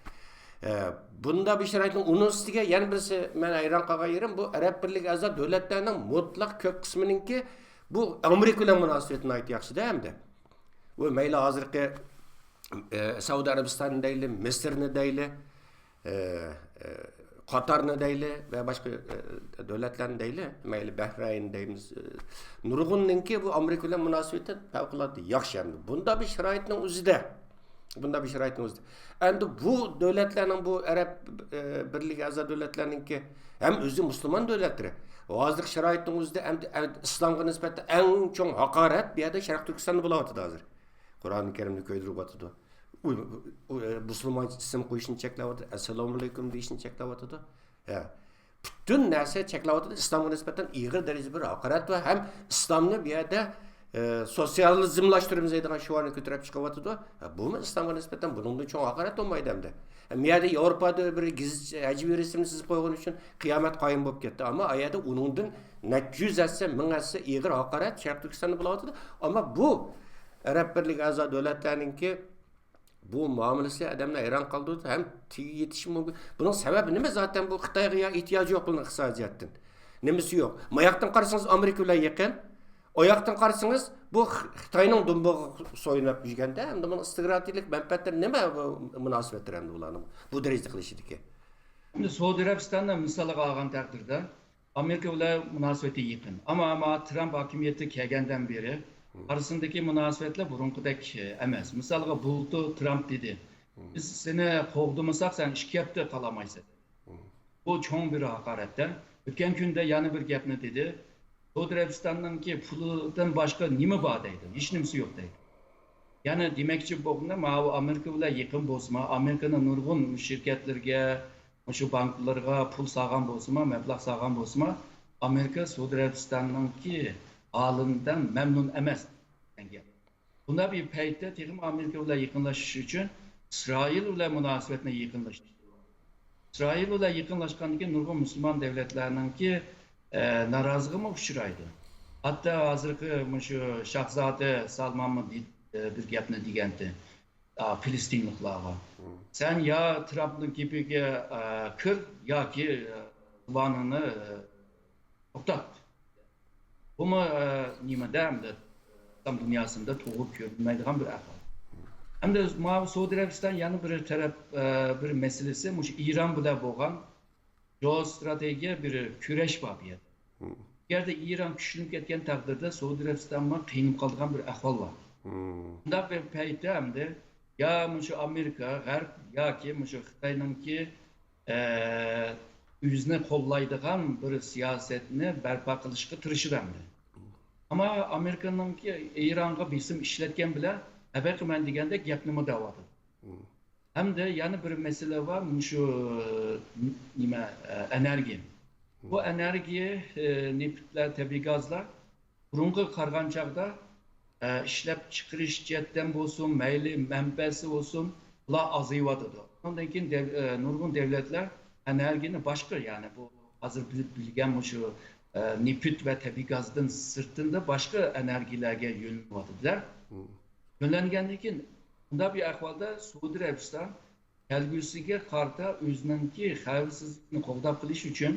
ئە، بۇنداق بىر شارائىتنىڭ ئۇنىڭ ئۈستىگە يەنە بىرسى، مەن ھەيران قالغان يېرىم، بۇ ئەرەب بىرلىكى ئەزا دۆلەتلەرنىڭ مۇتلەق كۆپ قىسمىنىڭكى بۇ ئامېرىكا بىلەن مۇناسىۋىتى ناھايىتى ياخشىدە ھەمدە. ئۇ مەيلى ھازىرقى، ئە، سەئۇدى ئەرەبىستاننى دەيلى، مىسىرنى دەيلى، ئە، ئە، قاتارنى دەيلى ۋە باشقا، ئە، دۆلەتلەرنى دەيلى، مەيلى بەھرەين دەيمىز، ئە، نۇرغۇننىڭكى بۇ ئامېرىكا بىلەن مۇناسىۋىتى پەۋقۇلئاددە ياخشى ئەمدى. بۇنداق بىر شارائىتنىڭ ئۆزىدە، بۇنداق بىر شارائىتنىڭ ئۆزىدە. ئەمدى بۇ دۆلەتلەرنىڭ، بۇ ئەرەب، ئە، بىرلىكى ئەزا دۆلەتلەرنىڭكى ھەم ئۆزى مۇسۇلمان دۆلەتلىرى. ھازىرقى شارائىتنىڭ ئۆزىدە ئەمدى، ئەمدى ئىسلامغا نىسبەتەن ئەڭ چوڭ ھاقارەت بۇ يەردە شەرقىي تۈركىستاندا بولاۋاتىدى ھازىر. قۇرئانى كەرىمنى كۆيدۈرۈۋاتىدۇ. ئۇ، ئۇ، ئە، مۇسۇلمان ئىسىم قويۇشنى چەكلەۋاتىدۇ، ئەسسالامۇئەلەيكۇم دېيىشنى چەكلەۋاتىدۇ. ھە. پۈتۈن نەرسە چەكلەۋاتىدۇ. ئىسلامغا نىسبەتەن ئېغىر دەرىجىدە بىر ھاقارەت ۋە ھەم ئىسلامنى بۇ يەردە، ئە، سوتسىيالىزملاشتۇرىمىز دەيدىغان شوئارنى كۆتۈرۈپ چىقىۋاتىدۇ. ھە، بۇمۇ ئىسلامغا نىسبەتەن بۇنىڭدىن چوڭ ھاقارەت بولمايدۇ ئەمدى. ھە، بۇ يەردە ياۋروپادا بىر گېزىت، ھەجۋىي رەسىمنى سىزىپ قويغىنى ئۈچۈن قىيامەت قايىم بولۇپ كەتتى. ئەمما ئا يەردە ئۇنىڭدىن نەچچە يۈز ھەسسە، مىڭ ھەسسە ئېغىر ھاقارەت شەرقىي تۈركىستاندا بولۇۋاتىدۇ. ئەمما بۇ ئەرەب بىرلىكى ئەزا دۆلەتلەرنىڭكى بۇ مۇئامىلىسى ئادەمنى ھەيران قالدۇرىدۇ ھەم تېگى يېتىشى مۇمكىن. بۇنىڭ سەۋەبى نېمە؟ زاتەن بۇ خىتايغا يا ئېھتىياجى يوق بۇنىڭ ئىقتىسادىي جەھەتتىن. نېمىسى يوق؟ ماياقتىن قارىسىڭىز ئامېرىكا بىلەن يېقىن. ئاياقتىن قارىسىڭىز بۇ خىتاينىڭ دۇمبىغا سويۇنۇپ يۈرگەندە، ئەمدى بۇنىڭ ئىستراتېگىيەلىك مەنپەئەتلىرى نېمە بۇ مۇناسىۋەتلىرى ئەمدى بۇلارنىڭ بۇ دەرىجىدە قىلىشىدىكى؟ ئەمدى سەئۇدى ئەرەبىستاننى مىسالغا ئالغان تەقدىردە، ئامېرىكا بىلەن مۇناسىۋىتى يېقىن. ئەمما، ئەمما ترامپ ھاكىمىيەتكە كەلگەندىن بېرى ئارىسىندىكى مۇناسىۋەتلەر بۇرۇنقىدەك ئەمەس. مىسالغا، بۇلتۇر ترامپ دېدى، بىز سېنى قوغدىمىساق، سەن ئىككى ھەپتە قالالمايسەن. بۇ چوڭ بىر ھاقارەتتە. ئۆتكەن كۈندە يەنە بىر گەپنى دېدى. سەئۇدى ئەرەبىستاننىڭكى پۇلىدىن باشقا نېمە بار دەيدۇ. ھېچنېمىسى يوق دەيدۇ. يەنى دېمەكچى بولغىنىم، ماۋۇ ئامېرىكا بىلەن يېقىن بولسىمۇ، ئامېرىكىنىڭ نۇرغۇن شىركەتلىرىگە، مۇشۇ بانكىلىرىغا پۇل سالغان بولسىمۇ، مەبلەغ سالغان بولسىمۇ، ئامېرىكا سەئۇدى ئەرەبىستاننىڭكى ھالىدىن مەمنۇن ئەمەس دېگەن گەپ. بۇنداق بىر پەيتتە تېخىمۇ ئامېرىكا بىلەن يېقىنلىشىش ئۈچۈن ئىسرائىل بىلەن مۇناسىۋەتنى يېقىنلاشتۇرىدۇ. ئىسرائىل بىلەن يېقىنلاشقاندىن كېيىن نۇرغۇن مۇسۇلمان دۆلەتلەرنىڭكى، ئە، نارازىلىقىمۇ ئۇچرايدۇ. ھەتتا ھازىرقى مۇشۇ شاھزادە سالمانمۇ دې-، ئە، بىر گەپنى دېگەنتى، ئا، فىلىستىنلىقلارغا. سەن يا ترامپنىڭ گېپىگە، ئە، كىر ياكى، ئە، زۇۋانىڭنى، ئە، توختات. بۇمۇ، ئە، نېمىدە ئەمدى ئىسلام دۇنياسىدا توغرا كۆرۈلمەيدىغان بىر ئەھۋال. ئەمدى ماۋۇ سەئۇدى ئەرەبىستان يەنە بىر تەرەپ، ئە، بىر مەسىلىسى مۇشۇ ئىران بىلەن بولغان گېئوستراتېگىيە بىر كۈرەش بار بۇ يەردە. ئەگەردە ئىران كۈچلىنىپ كەتكەن تەقدىردە سەئۇدى ئەرەبىستانمۇ قىينىلىپ قالىدىغان بىر ئەھۋال بار. بۇنداق بىر پەيتتە ئەمدى يا مۇشۇ ئامېرىكا، غەرب ياكى مۇشۇ خىتاينىڭكى ئە، ئۆزىنى قوللايدىغان بىر سىياسەتنى بەرپا قىلىشقا تىرىشىدۇ ئەمدى. ئەمما ئامېرىكىنىڭكى ئىرانغا بېسىم ئىشلەتكەن بىلەن، ھە، بېقىمەن دېگەندەك گەپنىمۇ دەۋاتىدۇ. ھەمدە يەنە بىر مەسىلە بار، مۇشۇ، نېمە، ئە، ئېنېرگىيە. بۇ ئېنېرگىيە، ئە، نېفىتلەر، تەبىئىي گازلار بۇرۇنقىغا قارىغان چاغدا، ئە، ئىشلەپچىقىرىش جەھەتتىن بولسۇن، مەيلى مەنبەسى بولسۇن، بۇلار ئازىيىۋاتىدۇ. ئۇنىڭدىن كېيىن دەۋ-، ئە، نۇرغۇن دۆلەتلەر ئېنېرگىيەنى باشقا، يەنى بۇ ھازىر بىز بىلگەن مۇشۇ، ئە، نېفىت ۋە تەبىئىي گازدىن سىرتىندا باشقا ئېنېرگىيەلەرگە يۆنىلىۋاتىدۇ. يۆنەلگەندىن كېيىن، بۇنداق بىر ئەھۋالدا سەئۇدى ئەرەبىستان كەلگۈسىگە قارىتا ئۆزىنىڭكى خەۋپسىزلىكىنى قوغداپ قېلىش ئۈچۈن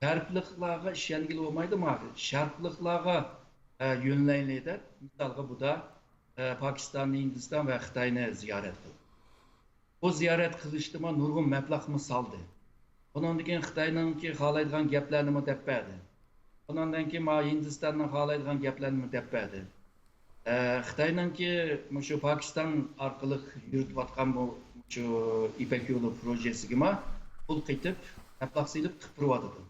غەربلىكلارغا ئىشەنگىلى بولمايدۇ، مانا شەرقلىكلارغا، ئە، يۆنىلەيلى دەپ، مىسالغا بۇدا، ئە، پاكىستاننى، ھىندىستان ۋە خىتاينى زىيارەت قىلدى. بۇ زىيارەت قىلىشتىمۇ نۇرغۇن مەبلەغمۇ سالدى. ئۇنىڭدىن كېيىن خىتاينىڭكى خالايدىغان گەپلەرنىمۇ دەپ بەردى. ئۇنىڭدىن كېيىن مانا ھىندىستاننىڭ خالايدىغان گەپلەرنىمۇ دەپ بەردى. ئە، خىتاينىڭكى مۇشۇ پاكىستان ئارقىلىق يۈرۈتۈۋاتقان بۇ، مۇشۇ يىپەك يولى پروژېسىگىمۇ پۇل قېتىپ، مەبلەغ سېلىپ قىلىپ تۇرۇۋاتىدۇ.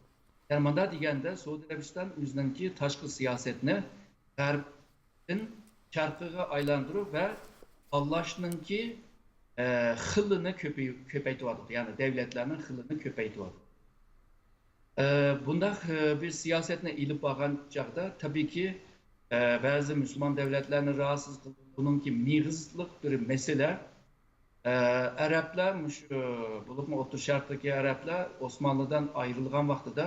يەنى مۇنداق دېگەندە، سەئۇدى ئەرەبىستان ئۆزىنىڭكى تاشقى سىياسەتنى غەربتىن شەرقىگە ئايلاندۇرۇپ ۋە تاللاشنىڭكى، ئە، خىلىنى كۆپەي-، كۆپەيتىۋاتىدۇ. يەنى دۆلەتلەرنىڭ خىلىنى كۆپەيتىۋاتىدۇ. ئە، بۇنداق، ئە، بىر سىياسەتنى ئېلىپ بارغان چاغدا، تەبىئىيكى، بەزى مۇسۇلمان دەۋلەتلەرنى راھەتسىز قىلدى. بۇنىڭكى مېغىزلىق بىر مەسىلە. ئەرەبلەر، مۇشۇ، بولۇپمۇ ئوتتۇرا شەرقتىكى ئەرەبلەر ئوسمانلىدىن ئايرىلغان ۋاقتىدا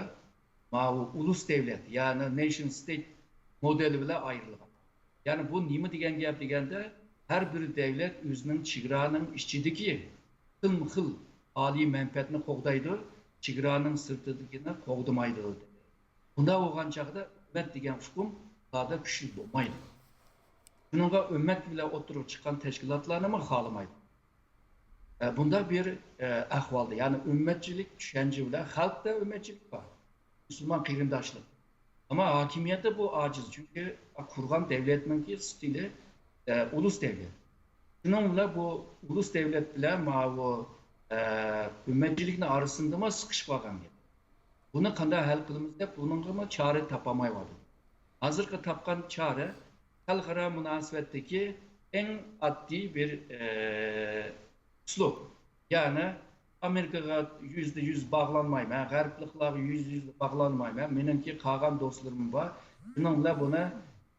ماۋۇ ئۇلۇس دەۋلەت، يەنى نېشن ستېيت مودېلى بىلەن ئايرىلغان. يەنى بۇ نېمە دېگەن گەپ دېگەندە، ھەر بىر دەۋلەت ئۆزىنىڭ چېگرانىڭ ئىچىدىكى خىلمۇ خىل ئالىي مەنپەئەتنى قوغدايدۇ، چېگرانىڭ سىرتىدىكىنى قوغدىمايدۇ. بۇنداق بولغان چاغدا ئۈممەت دېگەن ئۇقۇم ئۇلاردا كۈچلۈك بولمايدۇ. شۇنىڭغا ئۈممەت بىلەن ئوتتۇرىغا چىققان تەشكىلاتلارنىمۇ خالىمايدۇ. ئە، بۇنداق بىر، ئە، ئەھۋالدا، يەنى ئۈممەتچىلىك چۈشەنچە بىلەن خەلقتە ئۈممەتچىلىك بار، مۇسۇلمان قېرىنداشلىق. ئەمما ھاكىمىيەتتە بۇ ئاجىز، چۈنكى قۇرغان دەۋلەتنىڭكى ستىلى، ئە، ئۇلۇس دەۋلەت. شۇنىڭ بىلەن بۇ ئۇلۇس دەۋلەت بىلەن ماۋۇ، ئە، ئۈممەتچىلىكنىڭ ئارىسىندىمۇ سىقىشىپ قالغان گەپ. بۇنى قانداق ھەل قىلىمىز دەپ، بۇنىڭغىمۇ چارە تاپالمايۋاتىدۇ. ھازىرقى تاپقان چارە خەلقئارا مۇناسىۋەتتىكى ئەڭ ئاددىي بىر، ئە، ئۇسلۇب. يەنى ئامېرىكىغا يۈزدە يۈز باغلانمايمەن، غەربلىكلەرگە يۈزدە يۈز باغلانمايمەن. مېنىڭكى قالغان دوستلىرىم بار. شۇنىڭ بىلەن بۇنى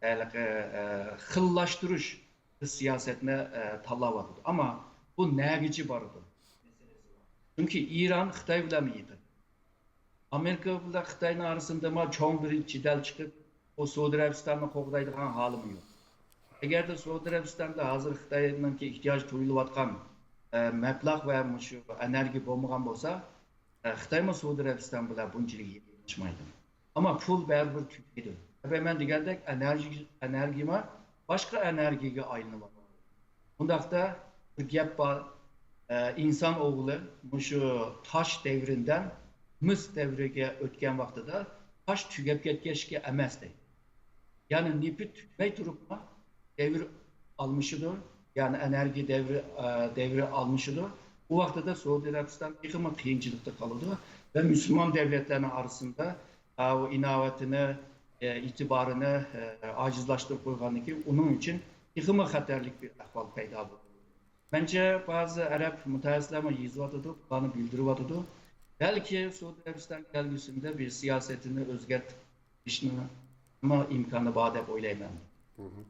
ھېلىقى، ئە، خىللاشتۇرۇش سىياسەتنى، ئە، تاللاۋاتىدۇ. ئەمما بۇ نەگىچە بارىدۇ؟ چۈنكى ئىران خىتاي بىلەنمۇ يېقىن. ئامېرىكا بىلەن خىتاينىڭ ئارىسىندىمۇ چوڭ بىر جېدەل چىقىپ، ئۇ سەئۇدى ئەرەبىستاننى قوغدايدىغان ھالىمۇ يوق. ئەگەردە سەئۇدى ئەرەبىستاندا ھازىر خىتاينىڭكى ئېھتىياجى تۇيۇلۇۋاتقان، ئە، مەبلەغ ۋە مۇشۇ ئېنېرگىيە بولمىغان بولسا، ئە، خىتايمۇ سەئۇدى ئەرەبىستان بىلەن بۇنچىلىك يېقىنلاشمايدۇ. ئەمما پۇل بەرىبىر تۈگەيدۇ. سەۋەب مەن دېگەندەك ئېنېرگىيە، ئېنېرگىيە بار، باشقا ئېنېرگىيەگە ئايلىنىۋاتىدۇ. بۇنداقتا بىر گەپ بار، ئە، ئىنسان ئوغلى مۇشۇ تاش دەۋرىدىن مىس دەۋرىگە ئۆتكەن ۋاقتىدا تاش تۈگەپ كەتكەچكە ئەمەس دەيدۇ. يەنى نېفىت تۈگىمەي تۇرۇپمۇ دەۋر ئالمىشىدۇ، يەنى ئېنېرگىيە دەۋرى، ئە، دەۋرى ئالمىشىدۇ. بۇ ۋاقتىدا سەئۇدى ئەرەبىستان تېخىمۇ قىيىنچىلىقتا قالىدۇ ۋە مۇسۇلمان دەۋلەتلەرنىڭ ئارىسىدا، ئە، ئۇ ئىناۋىتىنى، ئە، ئېتىبارىنى، ئە، ئاجىزلاشتۇرۇپ قويغاندىن كېيىن ئۇنىڭ ئۈچۈن تېخىمۇ خەتەرلىك بىر ئەھۋال پەيدا بولىدۇ. مەنچە بەزى ئەرەب مۇتەخەسسىسلەرمۇ يېزىۋاتىدۇ، بۇلارنى بىلدۈرۈۋاتىدۇ. بەلكى سەئۇدى ئەرەبىستان كەلگۈسىدە بىر سىياسىتىنى ئۆزگەرتىشنىڭمۇ ئىمكانى بار دەپ ئويلايمەن. مهم.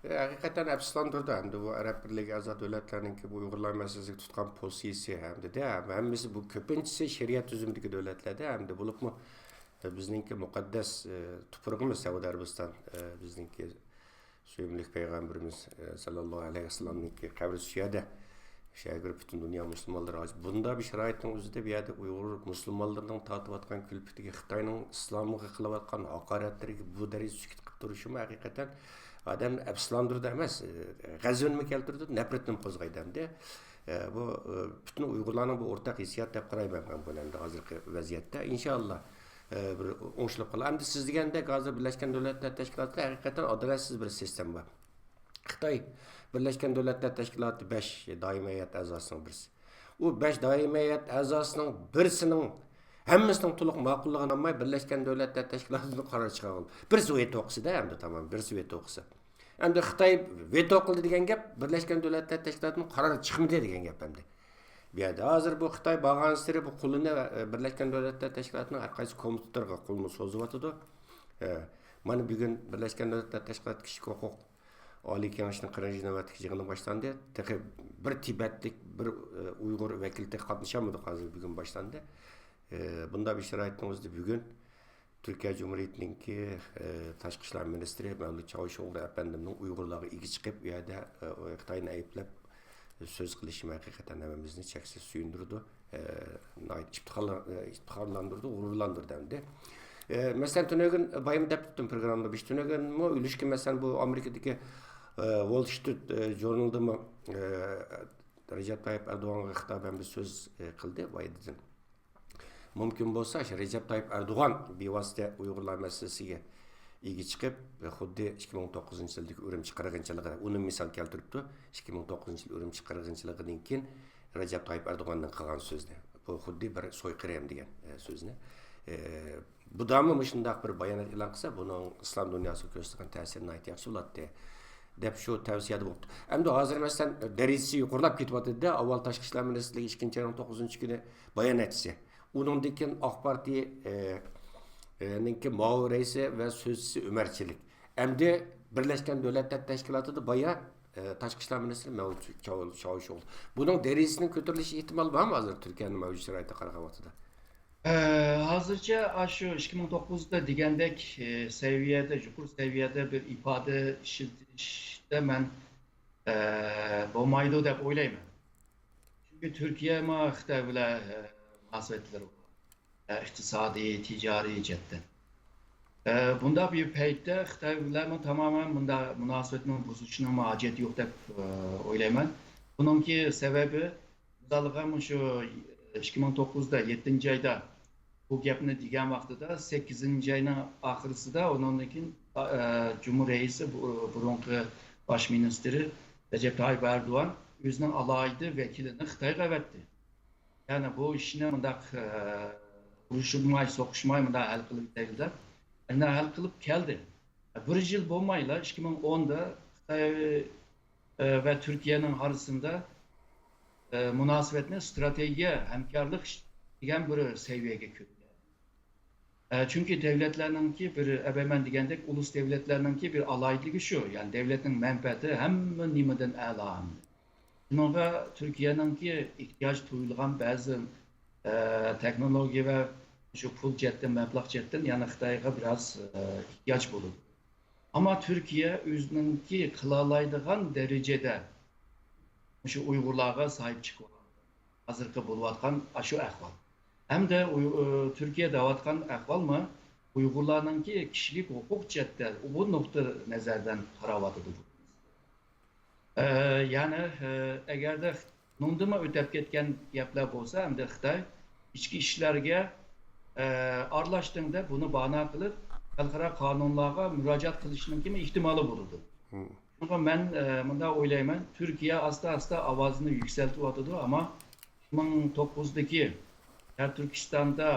ئە، ھەقىقەتەن ئەپسۇسلاندۇرىدۇ ئەمدى بۇ ئەرەب بىرلىكى ئەزا دۆلەتلەرنىڭكى بۇ ئۇيغۇرلار مەسىلىسىگە تۇتقان پوزىتسىيىسى ھەمدە ھەممىسى بۇ كۆپىنچىسى شەرىئەت تۈزۈمىدىكى دۆلەتلەردە ھەمدە بولۇپمۇ، ئە، بىزنىڭكى مۇقەددەس، ئە، تۇپرىقىمىز سەئۇدى ئەرەبىستان، ئە، بىزنىڭكى سۆيۈملۈك پەيغەمبىرىمىز، ئە، سەللەللاھۇ ئەلەيھى ۋەسەللەمنىڭكى قەبرىسى شۇ يەردە، شۇ يەرگە پۈتۈن دۇنيا مۇسۇلمانلىرى ھاجى. بۇنداق بىر شارائىتنىڭ ئۆزىدە بۇ يەردە ئۇيغۇر مۇسۇلمانلىرىنىڭ تارتىۋاتقان كۈلپىتىگە، خىتاينىڭ ئىسلامغا قىلىۋاتقان ھاقارەتلىرىگە بۇ دەرىجىدە سۈكۈت قىلىپ تۇرۇشىمۇ ھەقىقەتەن ئادەمنى ئەپسۇسلاندۇرىدۇ ئەمەس، ئە، غەزىپىمۇ كەلتۈرىدۇ، نەپرىتىمۇ قوزغايدۇ ئەمدى. ئە، بۇ، ئە، پۈتۈن ئۇيغۇرلارنىڭ بۇ ئورتاق ھېسسىياتى دەپ قارايمەن مەن بۇنى ئەمدى ھازىرقى ۋەزىيەتتە. ئىنشائاللا، ئە، بىر ئوڭشىلىپ قالار. ئەمدى سىز دېگەندەك ھازىر بىرلەشكەن دۆلەتلەر تەشكىلاتىدا ھەقىقەتەن ئادالەتسىز بىر سىستېما بار. خىتاي بىرلەشكەن دۆلەتلەر تەشكىلاتى بەش دائىمىي ھەيئەت ئەزاسىنىڭ بىرسى. ئۇ بەش دائىمىي ھەيئەت ئەزاسىنىڭ بىرسىنىڭ ھەممىسىنىڭ تولۇق ماقۇللۇقىنى ئالماي بىرلەشكەن دۆلەتلەر تەشكىلاتىدىن قارار چىقارغىلى. بىرسى ۋېتو قىلسىدە ئەمدى تامام، بىرسى ۋېتو قىلسا. ئەمدى خىتاي ۋېتو قىلدى دېگەن گەپ، بىرلەشكەن دۆلەتلەر تەشكىلاتىدىن قارار چىقمىدى دېگەن گەپ ئەمدى. بۇ يەردە ھازىر بۇ خىتاي بارغانسېرى بۇ قولىنى، ئە، بىرلەشكەن دۆلەتلەر تەشكىلاتىنىڭ ھەر قايسى كومىتېتلىرىغا قولىنى سوزۇۋاتىدۇ. ئە، مانا بۈگۈن بىرلەشكەن دۆلەتلەر تەشكىلاتى كىشىلىك ھوقۇق ئالىي كېڭىشىنىڭ قىرىق نۆۋەتلىك يىغىنى باشلاندى. تېخى بىر تىبەتلىك، بىر، ئە، ئۇيغۇر ۋەكىلى تېخى قاتنىشالمىدۇق، ھازىر بۈگۈن باشلاندى. ئە، بۇنداق بىر شارائىتنىڭ ئۆزىدە بۈگۈن تۈركىيە جۇمھۇرىيىتىنىڭكى، ئە، تاشقى ئىشلار مىنىستىرى مەۋلۇت چاۋۇشئوغلۇ ئەپەندىمنىڭ ئۇيغۇرلارغا ئىگە چىقىپ، ئۇ يەردە، ئە، خىتاينى ئەيىبلەپ سۆز قىلىشى ھەقىقەتەن ھەممىمىزنى چەكسىز سۆيۈندۈرىدۇ. ئە، ناھايىتى ئىپتىخارلا-، ئە، ئىپتىخارلاندۇرىدۇ، غۇرۇرلاندۇردى ئەمدى. ئە، مەسىلەن، تۈنۈگۈن بايام دەپ ئۆتتۈم پروگراممىدا، بىز تۈنۈگۈنمۇ ئۈلۈشكە، مەسىلەن، بۇ ئامېرىكىدىكى، ئە، ۋول سترىت، ئە، ژۇرنىلىدىمۇ، ئە، رەجەپ تايىپ ئەردوغانغا خىتابەن بىر سۆز، ئە، قىلدى بايدىن. مۇمكىن بولسا، شۇ رەجەپ تايىپ ئەردوغان بىۋاسىتە ئۇيغۇرلار مەسىلىسىگە ئىگە چىقىپ، خۇددى ئىككى مىڭ توققۇزىنچى يىلدىكى ئۈرۈمچى قىرغىنچىلىقىدا، ئۇنى مىسال كەلتۈرۈپتۇ. ئىككى مىڭ توققۇزىنچى يىل ئۈرۈمچى قىرغىنچىلىقىدىن كېيىن رەجەپ تايىپ ئەردوغاندىن قىلغان سۆزنى. بۇ خۇددى بىر سويقىرىم دېگەن، ئە، سۆزنى. ئە، بۇدامۇ مۇشۇنداق بىر بايانات ئېلان قىلسا، بۇنىڭ ئىسلام دۇنياسىغا كۆرسىتىدىغان تەسىرى ناھايىتى ياخشى بولاتتى، دەپ شۇ تەۋسىيەدە بوپتۇ. ئەمدى ھازىر، مەسىلەن، دەرىجىسى يۇقىرىلاپ كېتىۋاتىدۇ-دە، ئاۋۋال تاشقى ئىشلار مىنىستىرلىكى ئىككىنچى ئاينىڭ توققۇزىنچى كۈنى بايان ئەتسە، ئۇنىڭدىن كېيىن ئاق پارتىيە، ئە، ئە، نىڭكى مۇئاۋىن رەئىسى ۋە سۆزچىسى ئۆمەرچىلىك. ئەمدى بىرلەشكەن دۆلەتلەر تەشكىلاتىدا بايا، ئە، تاشقى ئىشلار مىنىستىرى مەۋلۇت چاۋ-، چاۋۇشئوغلۇ. بۇنىڭ دەرىجىسىنىڭ كۆتۈرۈلۈشى ئېھتىمال بارمۇ ھازىر تۈركىيەنىڭ مەۋجۇت شارائىتىغا قارىغان ۋاقتىدا؟ ئە، ھازىرچە ئاشۇ ئىككى مىڭ توققۇزدا دېگەندەك، ئە، سەۋىيەدە، يۇقىرى سەۋىيەدە بىر ئىپادە ئىشلىتىشتە مەن، ئە، بولمايدۇ دەپ ئويلايمەن. چۈنكى تۈركىيەمۇ خىتاي بىلەن، ئە، مۇناسىۋەتلىرى بار. ئە، ئىقتىسادىي، تىجارىي جەھەتتىن. ئە، بۇنداق بىر پەيتتە خىتاي بىلەنمۇ تامامەن بۇنداق مۇناسىۋەتنىڭ بۇزۇلۇشىنىڭمۇ ھاجەت يوق دەپ، ئە، ئويلايمەن. بۇنىڭكى سەۋەبى، مىسالغا، مۇشۇ ئىككى مىڭ توققۇزدا، يەتتىنچى ئايدا بۇ گەپنى دېگەن ۋاقتىدا، سەككىزىنچى ئاينىڭ ئاخىرىسىدا، ئۇنىڭدىن كېيىن، ئە، جۇمھۇر رەئىسى، بۇ-، بۇرۇنقى باش مىنىستىرى رەجەپ تايىپ ئەردوغان ئۆزىنىڭ ئالاھىدە ۋەكىلىنى خىتايغا ئەۋەتتى. يەنى بۇ ئىشنى مۇنداق، ئە، ئۇرۇشماي، سوقۇشماي مۇنداق ھەل قىلىپ بېرەيلى دەپ، ئەنە ھەل قىلىپ كەلدى. بىر يىل بولمايلا، ئىككى مىڭ ئوندا خىتاي، ئە، ۋە تۈركىيەنىڭ ئارىسىدا، ئە، مۇناسىۋەتنى ستراتېگىيە ھەمكارلىق دېگەن بىر سەۋىيەگە كۆتۈردى. ئە، چۈنكى دۆلەتلەرنىڭكى بىر، ئەۋەل مەن دېگەندەك، ئۇلۇس دۆلەتلەرنىڭكى بىر ئالاھىدىلىكى شۇ، يەنى دۆلەتنىڭ مەنپەئەتى ھەممە نېمىدىن ئەلا. شۇنىڭغا تۈركىيەنىڭكى ئېھتىياج تۇيۇلغان بەزى، ئە، تېخنولوگىيە ۋە شۇ پۇل جەھەتتىن، مەبلەغ جەھەتتىن يەنە خىتايغا بىراز، ئە، ئېھتىياج بولىدۇ. ئەمما تۈركىيە ئۆزىنىڭكى قىلالايدىغان دەرىجىدە مۇشۇ ئۇيغۇرلارغا ساھىب چىقىۋاتىدۇ. ھازىرقى بولۇۋاتقان ئاشۇ ئەھۋال. ھەمدە ئۇي-، ئۇ، تۈركىيە دەۋاتقان ئەھۋالمۇ ئۇيغۇرلارنىڭكى كىشىلىك ھوقۇق جەھەتتە بۇ نۇقتىئى نەزەردىن قاراۋاتىدۇ. ئە، يەنى، ئە، ئەگەردە نۇندىمۇ ئۆتەپ كەتكەن گەپلەر بولسا، ئەمدى خىتاي ئىچكى ئىشلارغا، ئە، ئارىلاشتىڭ دەپ بۇنى باھانە قىلىپ، خەلقئارا قانۇنلارغا مۇراجىئەت قىلىشنىڭكىمۇ ئېھتىمالى بولىدۇ. شۇڭا مەن، ئە، مۇنداق ئويلايمەن، تۈركىيە ئاستا-ئاستا ئاۋازىنى يۈكسەلتىۋاتىدۇ، ئەمما ئىككى مىڭ توققۇزدىكى شەرقىي تۈركىستاندا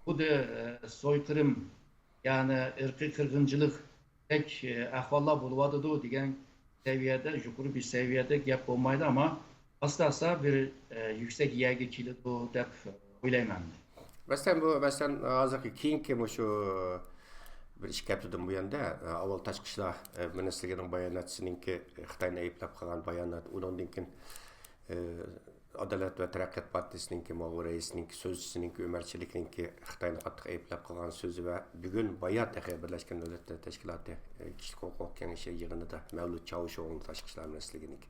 خۇددى، ئە، سويقىرىم، يەنى ئىرقىي قىرغىنچىلىقتەك، ئە، ئەھۋاللار بولۇۋاتىدۇ دېگەن سەۋىيەدە، يۇقىرى بىر سەۋىيەدە گەپ بولمايدۇ، ئەمما ئاستا-ئاستا بىر، ئە، يۈكسەك يەرگە كېلىدۇ دەپ ئويلايمەن. مەسىلەن، بۇ، مەسىلەن، ھازىرقى كېيىنكى مۇشۇ بىر ئىككى ھەپتىدىن بۇيان دە، ئاۋۋال تاشقى ئىشلار مىنىستىرلىكىنىڭ باياناتچىسىنىڭكى خىتاينى ئەيىبلەپ قىلغان بايانات، ئۇنىڭدىن كېيىن، ئادالەت ۋە تەرەققىيات پارتىيىسىنىڭكى ماۋۇ رەئىسىنىڭكى، سۆزچىسىنىڭكى، ئۆمەر چېلىكنىڭكى خىتاينى قاتتىق ئەيىبلەپ قىلغان سۆزى ۋە بۈگۈن بايا تېخى بىرلەشكەن دۆلەتلەر تەشكىلاتى، ئە، كىشىلىك ھوقۇق كېڭىشى يىغىنىدا مەۋلۇت چاۋۇشئوغلۇنىڭ تاشقى ئىشلار مىنىستىرلىكىنىڭكى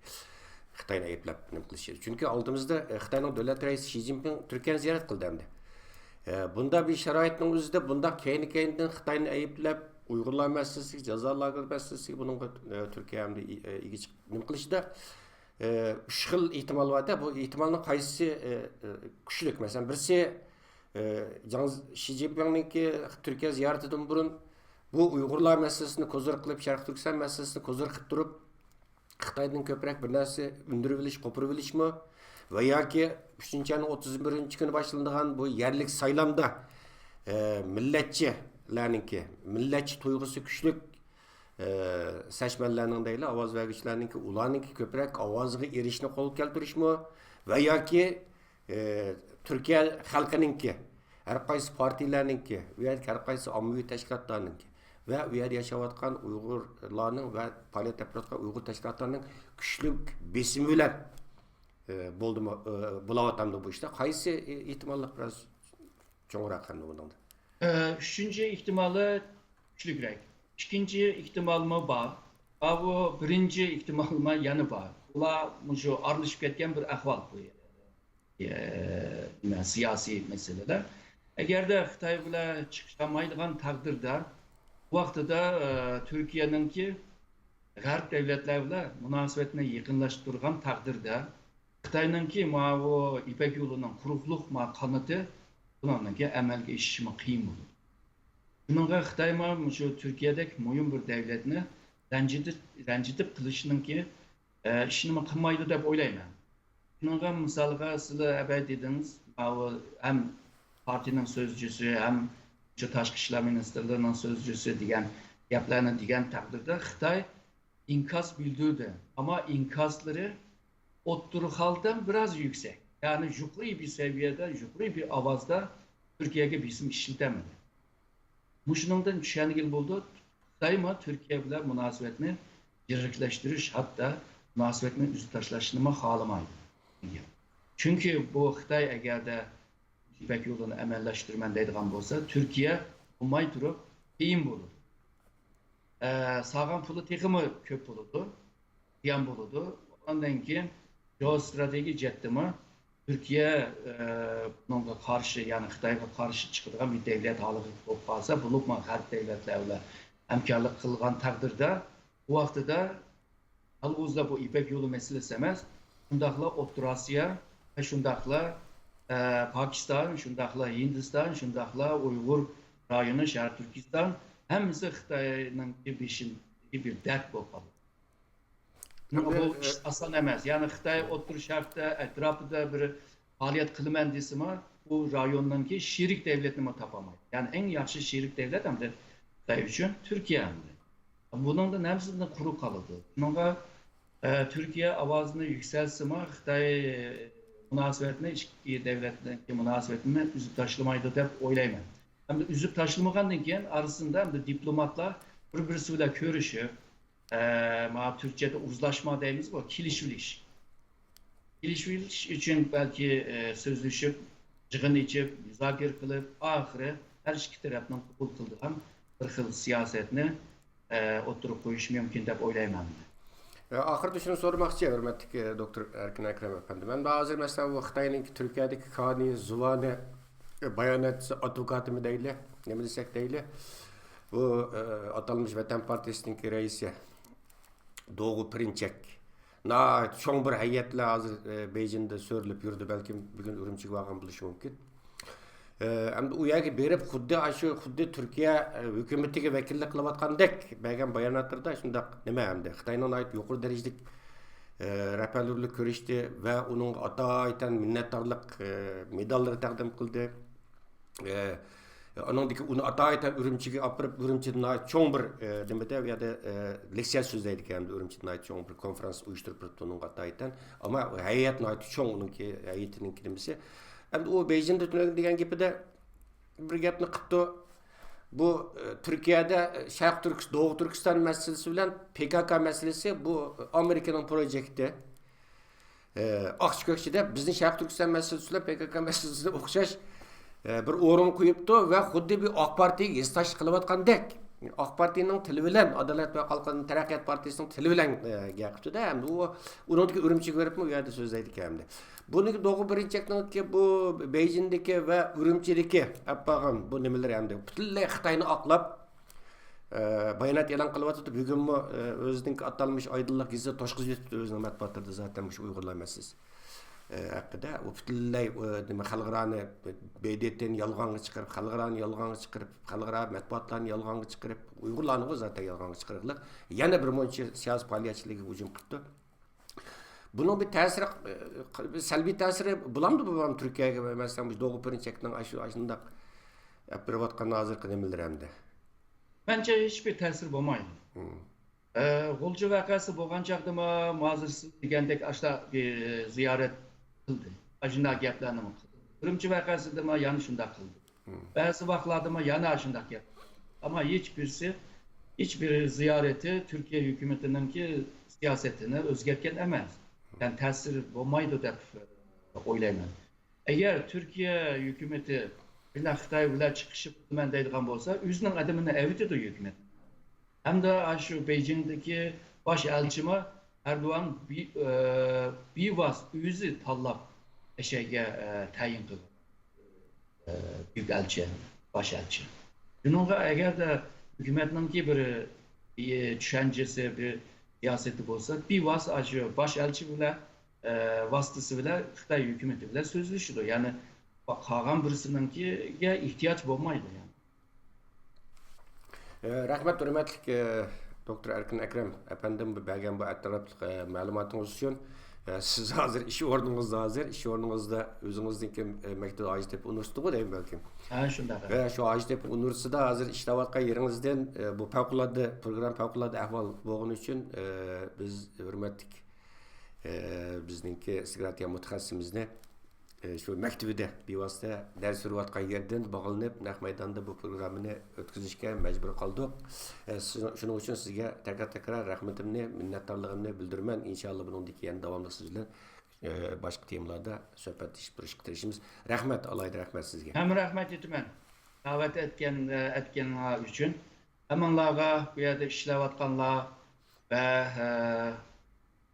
خىتاينى ئەيىبلەپ نېمە قىلىشى. چۈنكى ئالدىمىزدا، ئە، خىتاينىڭ دۆلەت رەئىسى شى جىنپىڭ تۈركىيەنى زىيارەت قىلدى ئەمدى. ئە، بۇنداق بىر شارائىتنىڭ ئۆزىدە بۇنداق كەينى-كەينىدىن خىتاينى ئەيىبلەپ، ئۇيغۇرلار مەسىلىسىگە، جازا لاگېرى مەسىلىسىگە بۇنىڭغا، ئە، تۈركىيە ئەمدى ئى-، ئە، ئىگە چىقىپ نېمە قىلىشىدا، ئە، ئۈچ خىل ئېھتىمال بار-دە، بۇ ئېھتىمالنىڭ قايسىسى، ئە، ئە، كۈچلۈك؟ مەسىلەن، بىرسى، ئە، جاڭ، شى جىنپىڭنىڭكى تۈركىيە زىيارىتىدىن بۇرۇن بۇ ئۇيغۇرلار مەسىلىسىنى كوزىر قىلىپ، شەرقىي تۈركىستان مەسىلىسىنى كوزىر قىلىپ تۇرۇپ، خىتايدىن كۆپرەك بىر نەرسە ئۈندۈرۈۋېلىش، قوپۇرۇۋېلىشمۇ؟ ۋە ياكى ئۈچىنچى ئاينىڭ ئوتتۇز بىرىنچى كۈنى باشلىنىدىغان بۇ يەرلىك سايلامدا، ئە، مىللەتچىلەرنىڭكى، مىللەتچى تۇيغۇسى كۈچلۈك، ئە، سەچمەنلەرنىڭ دەيلى، ئاۋاز بەرگۈچىلەرنىڭكى، ئۇلارنىڭكى كۆپرەك ئاۋازىغا ئېرىشىشنى قولغا كەلتۈرۈشمۇ؟ ۋە ياكى، ئە، تۈركىيە خەلقىنىڭكى، ھەر قايسى پارتىيەلەرنىڭكى، ئۇ يەردىكى ھەر قايسى ئاممىۋى تەشكىلاتلارنىڭكى ۋە ئۇ يەردە ياشاۋاتقان ئۇيغۇرلارنىڭ ۋە پائالىيەت ئېلىپ بېرىۋاتقان ئۇيغۇر تەشكىلاتلارنىڭ كۈچلۈك بېسىمى بىلەن، ئە، بولدىمۇ، ئە، بولاۋاتامدۇ بۇ ئىشتا؟ قايسى ئېھتىماللىق بىراز چوڭراق ئەمدى بۇنىڭدا؟ ئە، ئۈچىنچى ئېھتىمالى كۈچلۈكرەك. ئىككىنچى ئېھتىمالمۇ بار. ئاۋۇ بىرىنچى ئېھتىمالمۇ يەنە بار. ئۇلار مۇشۇ ئارىلىشىپ كەتكەن بىر ئەھۋال بۇ. ئە، نېمە، سىياسىي مەسىلىلەر. ئەگەردە خىتاي بىلەن چىقىشالمايدىغان تەقدىردە، بۇ ۋاقتىدا، ئە، تۈركىيەنىڭكى غەرب دۆلەتلەر بىلەن مۇناسىۋەتنى يېقىنلاشتۇرغان تەقدىردە، خىتاينىڭكى ماۋۇ يىپەك يولىنىڭ قۇرۇقلۇق ما قانىتى بۇنىڭكى ئەمەلگە ئېشىشىمۇ قىيىن بولىدۇ. شۇنىڭغا خىتايمۇ مۇشۇ تۈركىيەدەك مۇھىم بىر دۆلەتنى رەنجىتىپ، رەنجىتىپ قىلىشنىڭكى، ئە، ئىشىنىمۇ قىلمايدۇ دەپ ئويلايمەن. شۇنىڭغا مىسالغا سىلەر ئەبەي دېدىڭىز، ماۋۇ ھەم پارتىيىنىڭ سۆزچىسى، ھەم شۇ تاشقى ئىشلار مىنىستىرلىرىنىڭ سۆزچىسى دېگەن گەپلەرنى دېگەن تەقدىردە خىتاي ئىنكاس بىلدۈردى. ئەمما ئىنكاسلىرى ئوتتۇرا خالدىن بىراز يۈكسەك. يەنى يۇقىرى بىر سەۋىيەدە، يۇقىرى بىر ئاۋازدا تۈركىيەگە بېسىم ئىشلىتەلمىدى. مۇشۇنىڭدىن چۈشەنگىلى بولىدۇ، خىتايمۇ تۈركىيە بىلەن مۇناسىۋەتنى يىرىكلەشتۈرۈش، ھەتتا مۇناسىۋەتنى ئۈزۈپ تاشلاشنىمۇ خالىمايدۇ. چۈنكى بۇ خىتاي ئەگەردە يىپەك يولىنى ئەمەلىيلەشتۈرىمەن دەيدىغان بولسا، تۈركىيە بولماي تۇرۇپ قىيىن بولىدۇ. ئە، سالغان پۇلى تېخىمۇ كۆپ بولىدۇ، زىيان بولىدۇ. ئاندىن كېيىن جېئوستراتېگىيە جەھەتتىمۇ تۈركىيە، ئە، بۇنىڭغا قارشى، يەنى خىتايغا قارشى چىقىدىغان بىر دۆلەت ھالىغا بولۇپ قالسا، بولۇپمۇ غەرب دۆلەتلەر بىلەن ھەمكارلىق قىلغان تەقدىردە، بۇ ۋاقتىدا يالغۇزلا بۇ يىپەك يولى مەسىلىسى ئەمەس، شۇنداقلا ئوتتۇرا ئاسىيا ۋە شۇنداقلا، ئە، پاكىستان، شۇنداقلا ھىندىستان، شۇنداقلا ئۇيغۇر رايونى، شەرقىي تۈركىستان، ھەممىسى خىتاينىڭكى بېشىدىكى بىر دەرد بولۇپ قالدى. شۇنىڭغا بۇ ئىش ئاسان ئەمەس. يەنى خىتاي ئوتتۇرا شەرقتە، ئەتراپىدا بىر پائالىيەت قىلىمەن دېسىمۇ، بۇ رايوننىڭكى شېرىك دۆلىتىنىمۇ تاپالمايدۇ. يەنى ئەڭ ياخشى شېرىك دۆلەت ئەمدى خىتاي ئۈچۈن تۈركىيە ئەمدى. بۇنىڭدىن ھەممىسىدىن قۇرۇق قالىدۇ. شۇنىڭغا، ئە، تۈركىيە ئاۋازىنى يۈكسەلتسىمۇ، خىتاي مۇناسىۋەتنى، ئىككى دۆلەتنىڭكى مۇناسىۋىتىنى ئۈزۈپ تاشلىمايدۇ دەپ ئويلايمەن. ئەمدى ئۈزۈپ تاشلىمىغاندىن كېيىن ئارىسىندا ئەمدى دىپلوماتلار بىر-بىرسى بىلەن كۆرۈشۈپ، ئە، مانا تۈركچەدە ئۇزلاشما دەيمىزغۇ، كېلىشىۋېلىش. كېلىشىۋېلىش ئۈچۈن بەلكى، ئە، سۆزلىشىپ، يىغىن ئېچىپ، مۇزاكىرە قىلىپ، ئاخىرى ھەر ئىككى تەرەپنىڭ قوبۇل قىلىدىغان بىر خىل سىياسەتنى، ئە، ئوتتۇرىغا قويۇش مۇمكىن دەپ ئويلايمەن. ئە، ئاخىرىدا شۇنى سورىماقچى، ھۆرمەتلىك، ئە، دوكتور ئەركىن ئەكرەم ئەپەندى. مەن ھازىر، مەسىلەن، بۇ خىتاينىڭ تۈركىيەدىكى كانى زۇۋانى، ئە، باياناتچىسى، ئادۋوكاتىمۇ دەيلى، نېمە دېسەك دەيلى، بۇ، ئە، ئاتالمىش ۋەتەن پارتىيىسىنىڭكى رەئىسى دوغۇ پىرىنچەك ناھايىتى چوڭ بىر ھەيئەت بىلەن ھازىر، ئە، بېيجىڭدا سۆرىلىپ يۈردى. بەلكىم بۈگۈن ئۈرۈمچىگە بارغان بولۇشى مۇمكىن. ئە، ئەمدى ئۇ يەرگە بېرىپ، خۇددى ئاشۇ، خۇددى تۈركىيە، ئە، ھۆكۈمىتىگە ۋەكىللىك قىلىۋاتقاندەك بەرگەن باياناتلىرىدا شۇنداق نېمە ئەمدى خىتاينىڭ ناھايىتى يۇقىرى دەرىجىلىك، ئە، رەھبەرلىرى بىلەن كۆرۈشتى ۋە ئۇنىڭغا ئاتايىتەن مىننەتدارلىق، ئە، مېداللىرى تەقدىم قىلدى. ئە، ئۇنىڭدىكى ئۇنى ئاتايىتەن ئۈرۈمچىگە ئاپىرىپ، ئۈرۈمچىدە ناھايىتى چوڭ بىر، ئە، نېمىدە، ئۇ يەردە، ئە، لېكسىيە سۆزلەيدىكەن، ئۈرۈمچىدە ناھايىتى چوڭ بىر كونفرانس ئۇيۇشتۇرۇپ بېرىپتۇ ئۇنىڭغا ئاتايىتەن. ئەمما ھەيئەت ناھايىتى چوڭ ئۇنىڭكى، ھەيئىتىنىڭكى نېمىسى. ئەمدى ئۇ بېيجىڭدا تۈنۈگۈن دېگەن گېپىدە بىر گەپنى قىپتۇ. بۇ، ئە، تۈركىيەدە، ئە، شەرقىي تۈركىس-، دوغۇ تۈركىستان مەسىلىسى بىلەن پى كاكا مەسىلىسى بۇ ئامېرىكىنىڭ پروجېكتى. ئە، ئاقچى كۆكچى دەپ بىزنى شەرقىي تۈركىستان مەسىلىسى بىلەن پى كاكا مەسىلىسىنى ئوخشاش، ئە، بىر ئورۇنغا قويۇپتۇ ۋە خۇددى بىر ئاق پارتىيەگە ھېسداشلىق قىلىۋاتقاندەك. ئاق پارتىيەنىڭ تىلى بىلەن، ئادالەت ۋە خەلقئارا تەرەققىيات پارتىيىسىنىڭ تىلى بىلەن، ئە، گەپ قىپتۇ-دە. ئەمدى ئۇ، ئۇنىڭدىكى ئۈرۈمچىگە بېرىپمۇ ئۇ يەردە سۆزلەيدىكەن ئەمدى. بۇنىڭكى دوغۇ پىرىنچەكنىڭكى بۇ بېيجىڭدىكى ۋە ئۈرۈمچىدىكى ئەپ بارغان بۇ نېمىلىرى ئەمدى پۈتۈنلەي خىتاينى ئاقلاپ، ئە، بايانات ئېلان قىلىۋاتىدۇ. بۈگۈنمۇ، ئە، ئۆزىنىڭكى ئاتالمىش ئايدىنلىق گېزىتى توشقۇزۇپ يېتىپتۇ ئۆزىنىڭ مەتبۇئاتلىرىدا زاتەن مۇشۇ ئۇيغۇرلار مەسىلىسى، ئە، ھەققىدە. ئۇ پۈتۈنلەي، ئۇ، نېمە، خەلقئارانى، ب د ت نى يالغانغا چىقىرىپ، خەلقئارانى يالغانغا چىقىرىپ، خەلقئارا مەتبۇئاتلارنى يالغانغا چىقىرىپ، ئۇيغۇرلارنىغۇ زاتەن يالغانغا چىقىرىقلىق. يەنە بىر مۇنچە سىياسىي پائالىيەتچىلىكىگە ھۇجۇم قىپتۇ. بۇنىڭ بىر تەسىرى، ئە، سەلبىي تەسىرى بولامدۇ، بولمامدۇ تۈركىيەگە، مەسىلەن، مۇشۇ دوغۇ پىرىنچەكنىڭ ئاشۇ، ئاشۇنداق ئەپ بېرىۋاتقان ھازىرقى نېمىلىرى ئەمدى؟ مەنچە ھېچبىر تەسىر بولمايدۇ. مم. ئە، غۇلجا ۋەقەسى بولغان چاغدىمۇ ھازىر سىز دېگەندەك ئاشۇنداق، ئە، زىيارەت قىلدى. ئاشۇنداق گەپلەرنىمۇ قىلدى. ئۈرۈمچى ۋەقەسىدىمۇ يەنە شۇنداق قىلدى. مم. بەزى ۋاقىتلاردىمۇ يەنە ئاشۇنداق گەپ. ئەمما ھېچ بىرسى، ھېچ بىر زىيارىتى تۈركىيە ھۆكۈمىتىنىڭكى سىياسىتىنى ئۆزگەرتكەن ئەمەس. يەنى تەسىر بولمايدۇ دەپ ئويلايمەن. ئەگەر تۈركىيە ھۆكۈمىتى بىلەن خىتاي بىلەن چىقىشىپ قىلىمەن دەيدىغان بولسا، ئۆزىنىڭ ئادىمىنى ئەۋېتىدۇ ھۆكۈمەت. ھەمدە ئاشۇ بېيجىڭدىكى باش ئەلچىمۇ ئەردوغان بى-، ئە، بىۋاسىتە ئۆزى تاللاپ ئەشەگە، ئە، تەيىن قىلغان، ئە، بۈيۈك ئەلچى، باش ئەلچى. شۇنىڭغا ئەگەردە ھۆكۈمەتنىڭكى بىر، ئە، چۈشەنچىسى، بىر سىياسىتى بولسا، بىۋاسىتە ئاشۇ باش ئەلچى بىلەن، ئە، ۋاسىتىسى بىلەن خىتاي ھۆكۈمىتى بىلەن سۆزلىشىدۇ. يەنى قالغان بىرسىنىڭكىگە ئېھتىياج بولمايدۇ، يەنى. ئە، رەھمەت، ھۆرمەتلىك، ئە، دوكتور ئەركىن ئەكرەم ئەپەندىم، بۇ بەرگەن بۇ ئەتراپلىق، ئە، مەلۇماتىڭىز ئۈچۈن. ئە، سىز ھازىر ئىش ئورنىڭىزدا، ھازىر ئىش ئورنىڭىزدا ئۆزىڭىزنىڭكى، ئە، مەكتەپ ھاجىتېپە ئۇنىۋېرسىتېتىغۇ دەيمەن بەلكىم. ھە، شۇنداق. ھە، شۇ ھاجىتېپە ئۇنىۋېرسىتېتىدا ھازىر ئىشلەۋاتقان يېرىڭىزدىن، ئە، بۇ پەۋقۇلئاددە پروگرامما، پەۋقۇلئاددە ئەھۋال بولغىنى ئۈچۈن، ئە، بىز ھۆرمەتلىك، ئە، بىزنىڭكى سېكرېتارىيەت مۇتەخەسسىسىمىزنى ئە، شۇ مەكتىۋىدە بىۋاسىتە دەرس بېرىۋاتقان يەردىن باغلىنىپ، نەق مەيداندا بۇ پروگراممىنى ئۆتكۈزۈشكە مەجبۇر قالدۇق. ئە، شۇ-، شۇنىڭ ئۈچۈن سىزگە تەكرار-تەكرار رەھمىتىمنى، مىننەتدارلىقىمنى بىلدۈرىمەن. ئىنشاللا بۇنىڭدىن كېيىن داۋاملىق سىز بىلەن، ئە، باشقا تېمىلاردا سۆھبەتلىشىپ تۇرۇشقا تىرىشىمىز. رەھمەت، ئالاھىدە رەھمەت سىزگە. ھەم رەھمەت ئېيتىمەن. دەۋەت ئەتكەن، ئەتكەنلەر ئۈچۈن. ھەممىڭلارغا، بۇ يەردە ئىشلەۋاتقانلار ۋە، ئە،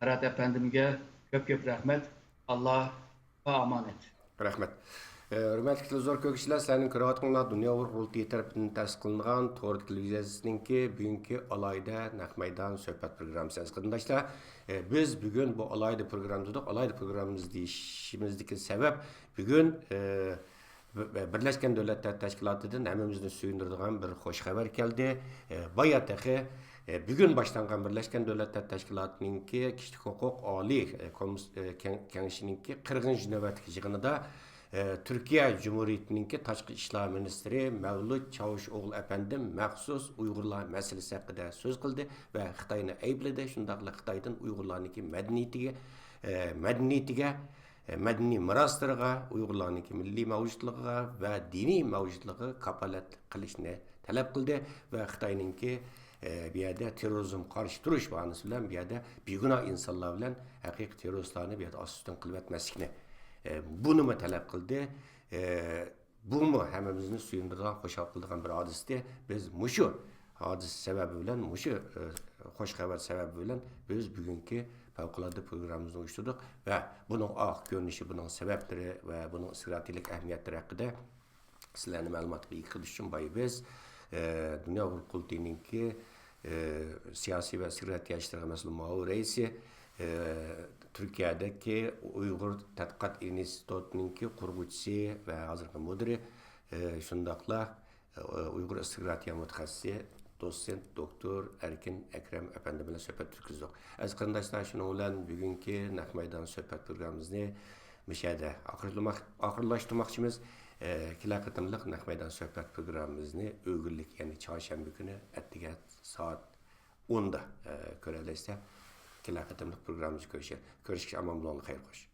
مۇرات ئەپەندىمگە كۆپ-كۆپ رەھمەت. ئاللاھقا ئامانەت. رەھمەت. ئە، ھۆرمەتلىك تېلېۋىزور كۆرگۈچىلەر، سىلەرنىڭ كۆرۈۋاتقىنىڭلار دۇنيا ئۇيغۇر قۇرۇلتىيى تەرىپىدىن تەسىس قىلىنغان تور تېلېۋىزىيەسىنىڭكى بۈگۈنكى ئالاھىدە نەق مەيدان سۆھبەت پروگراممىسى. ئەزىز قېرىنداشلار، ئە، بىز بۈگۈن بۇ ئالاھىدە پروگرامما دېدۇق. ئالاھىدە پروگراممىمىز دېيىشىمىزدىكى سەۋەب، بۈگۈن، ئە، بىرلەشكەن دۆلەتلەر تەشكىلاتىدىن ھەممىمىزنى سۆيۈندۈرىدىغان بىر خوش خەۋەر كەلدى. ئە، بايا تېخى، ئە، بۈگۈن باشلانغان بىرلەشكەن دۆلەتلەر تەشكىلاتىنىڭكى كىشىلىك ھوقۇق ئالىي، ئە، كومىس-، ئە، كەڭ-، كېڭىشىنىڭكى قىرىقىنچى نۆۋەتلىك يىغىنىدا، ئە، تۈركىيە جۇمھۇرىيىتىنىڭكى تاشقى ئىشلار مىنىستىرى مەۋلۇت چاۋۇشئوغلۇ ئەپەندىم مەخسۇس ئۇيغۇرلار مەسىلىسى ھەققىدە سۆز قىلدى ۋە خىتاينى ئەيىبلىدى، شۇنداقلا خىتايدىن ئۇيغۇرلارنىڭكى مەدەنىيىتىگە، ئە، مەدەنىيىتىگە، مەدەنىي مىراسلىرىغا، ئۇيغۇرلارنىڭكى مىللىي مەۋجۇتلۇقىغا ۋە دىنىي مەۋجۇتلۇقىغا كاپالەتلىك قىلىشنى تەلەپ قىلدى ۋە خىتاينىڭكى، ئە، بۇ يەردە تېررورىزمغا قارشى تۇرۇش باھانىسى بىلەن بۇ يەردە بىگۇناھ ئىنسانلار بىلەن ھەقىقىي تېررورىستلارنى بۇ يەردە ئاستى ئۈستۈن قىلىۋەتمەسلىكنى، ئە، بۇنىمۇ تەلەپ قىلدى. ئە، بۇمۇ ھەممىمىزنى سۆيۈندۈرىدىغان، خۇشال قىلىدىغان بىر ھادىسىتى. بىز مۇشۇ ھادىسە سەۋەبى بىلەن، مۇشۇ، ئە، خوش خەۋەر سەۋەبى بىلەن بىز بۈگۈنكى پەۋقۇلئاددە پروگراممىمىزنى ئۇيۇشتۇردۇق ۋە بۇنىڭ ئاخىر كۆرۈنۈشى، بۇنىڭ سەۋەبلىرى ۋە بۇنىڭ ئىستراتېگىيەلىك ئەھمىيەتلىرى ھەققىدە سىلەرنى مەلۇماتقا ئىگە قىلىش ئۈچۈن بايا بىز، ئە، دۇنيا ئۇيغۇر قۇرۇلتىيىنىڭكى، ئە، سىياسىي ۋە ئىستراتېگىيە ئىشلىرىغا مەسئۇل مۇئاۋىن رەئىسى، ئە، تۈركىيەدىكى ئۇيغۇر تەتقىقات ئىنستىتۇتىنىڭكى قۇرغۇچىسى ۋە ھازىرقى مۇدىرى، ئە، شۇنداقلا، ئە، ئۇيغۇر ئىستراتېگىيە مۇتەخەسسىسى، دوتسېنت دوكتور ئەركىن ئەكرەم ئەپەندى بىلەن سۆھبەت ئۆتكۈزدۇق. ئەزىز قېرىنداشلار، شۇنىڭ بىلەن بۈگۈنكى نەق مەيدان سۆھبەت پروگراممىمىزنى مۇشۇ يەردە ئاخىرلىماق-، ئاخىرلاشتۇرماقچىمىز. ئە، كېلەر قېتىملىق نەق مەيدان سۆھبەت پروگراممىمىزنى ئۆگۈنلۈك، يەنى چارشەنبە كۈنى ئەتىگەن سائەت ئوندا، ئە، كۆرەلەيسىلەر. كېلەر قېتىملىق پروگراممىمىزدا كۆرۈشە-، كۆرۈشكىچە ئامان بولۇڭلار، خەير خوش.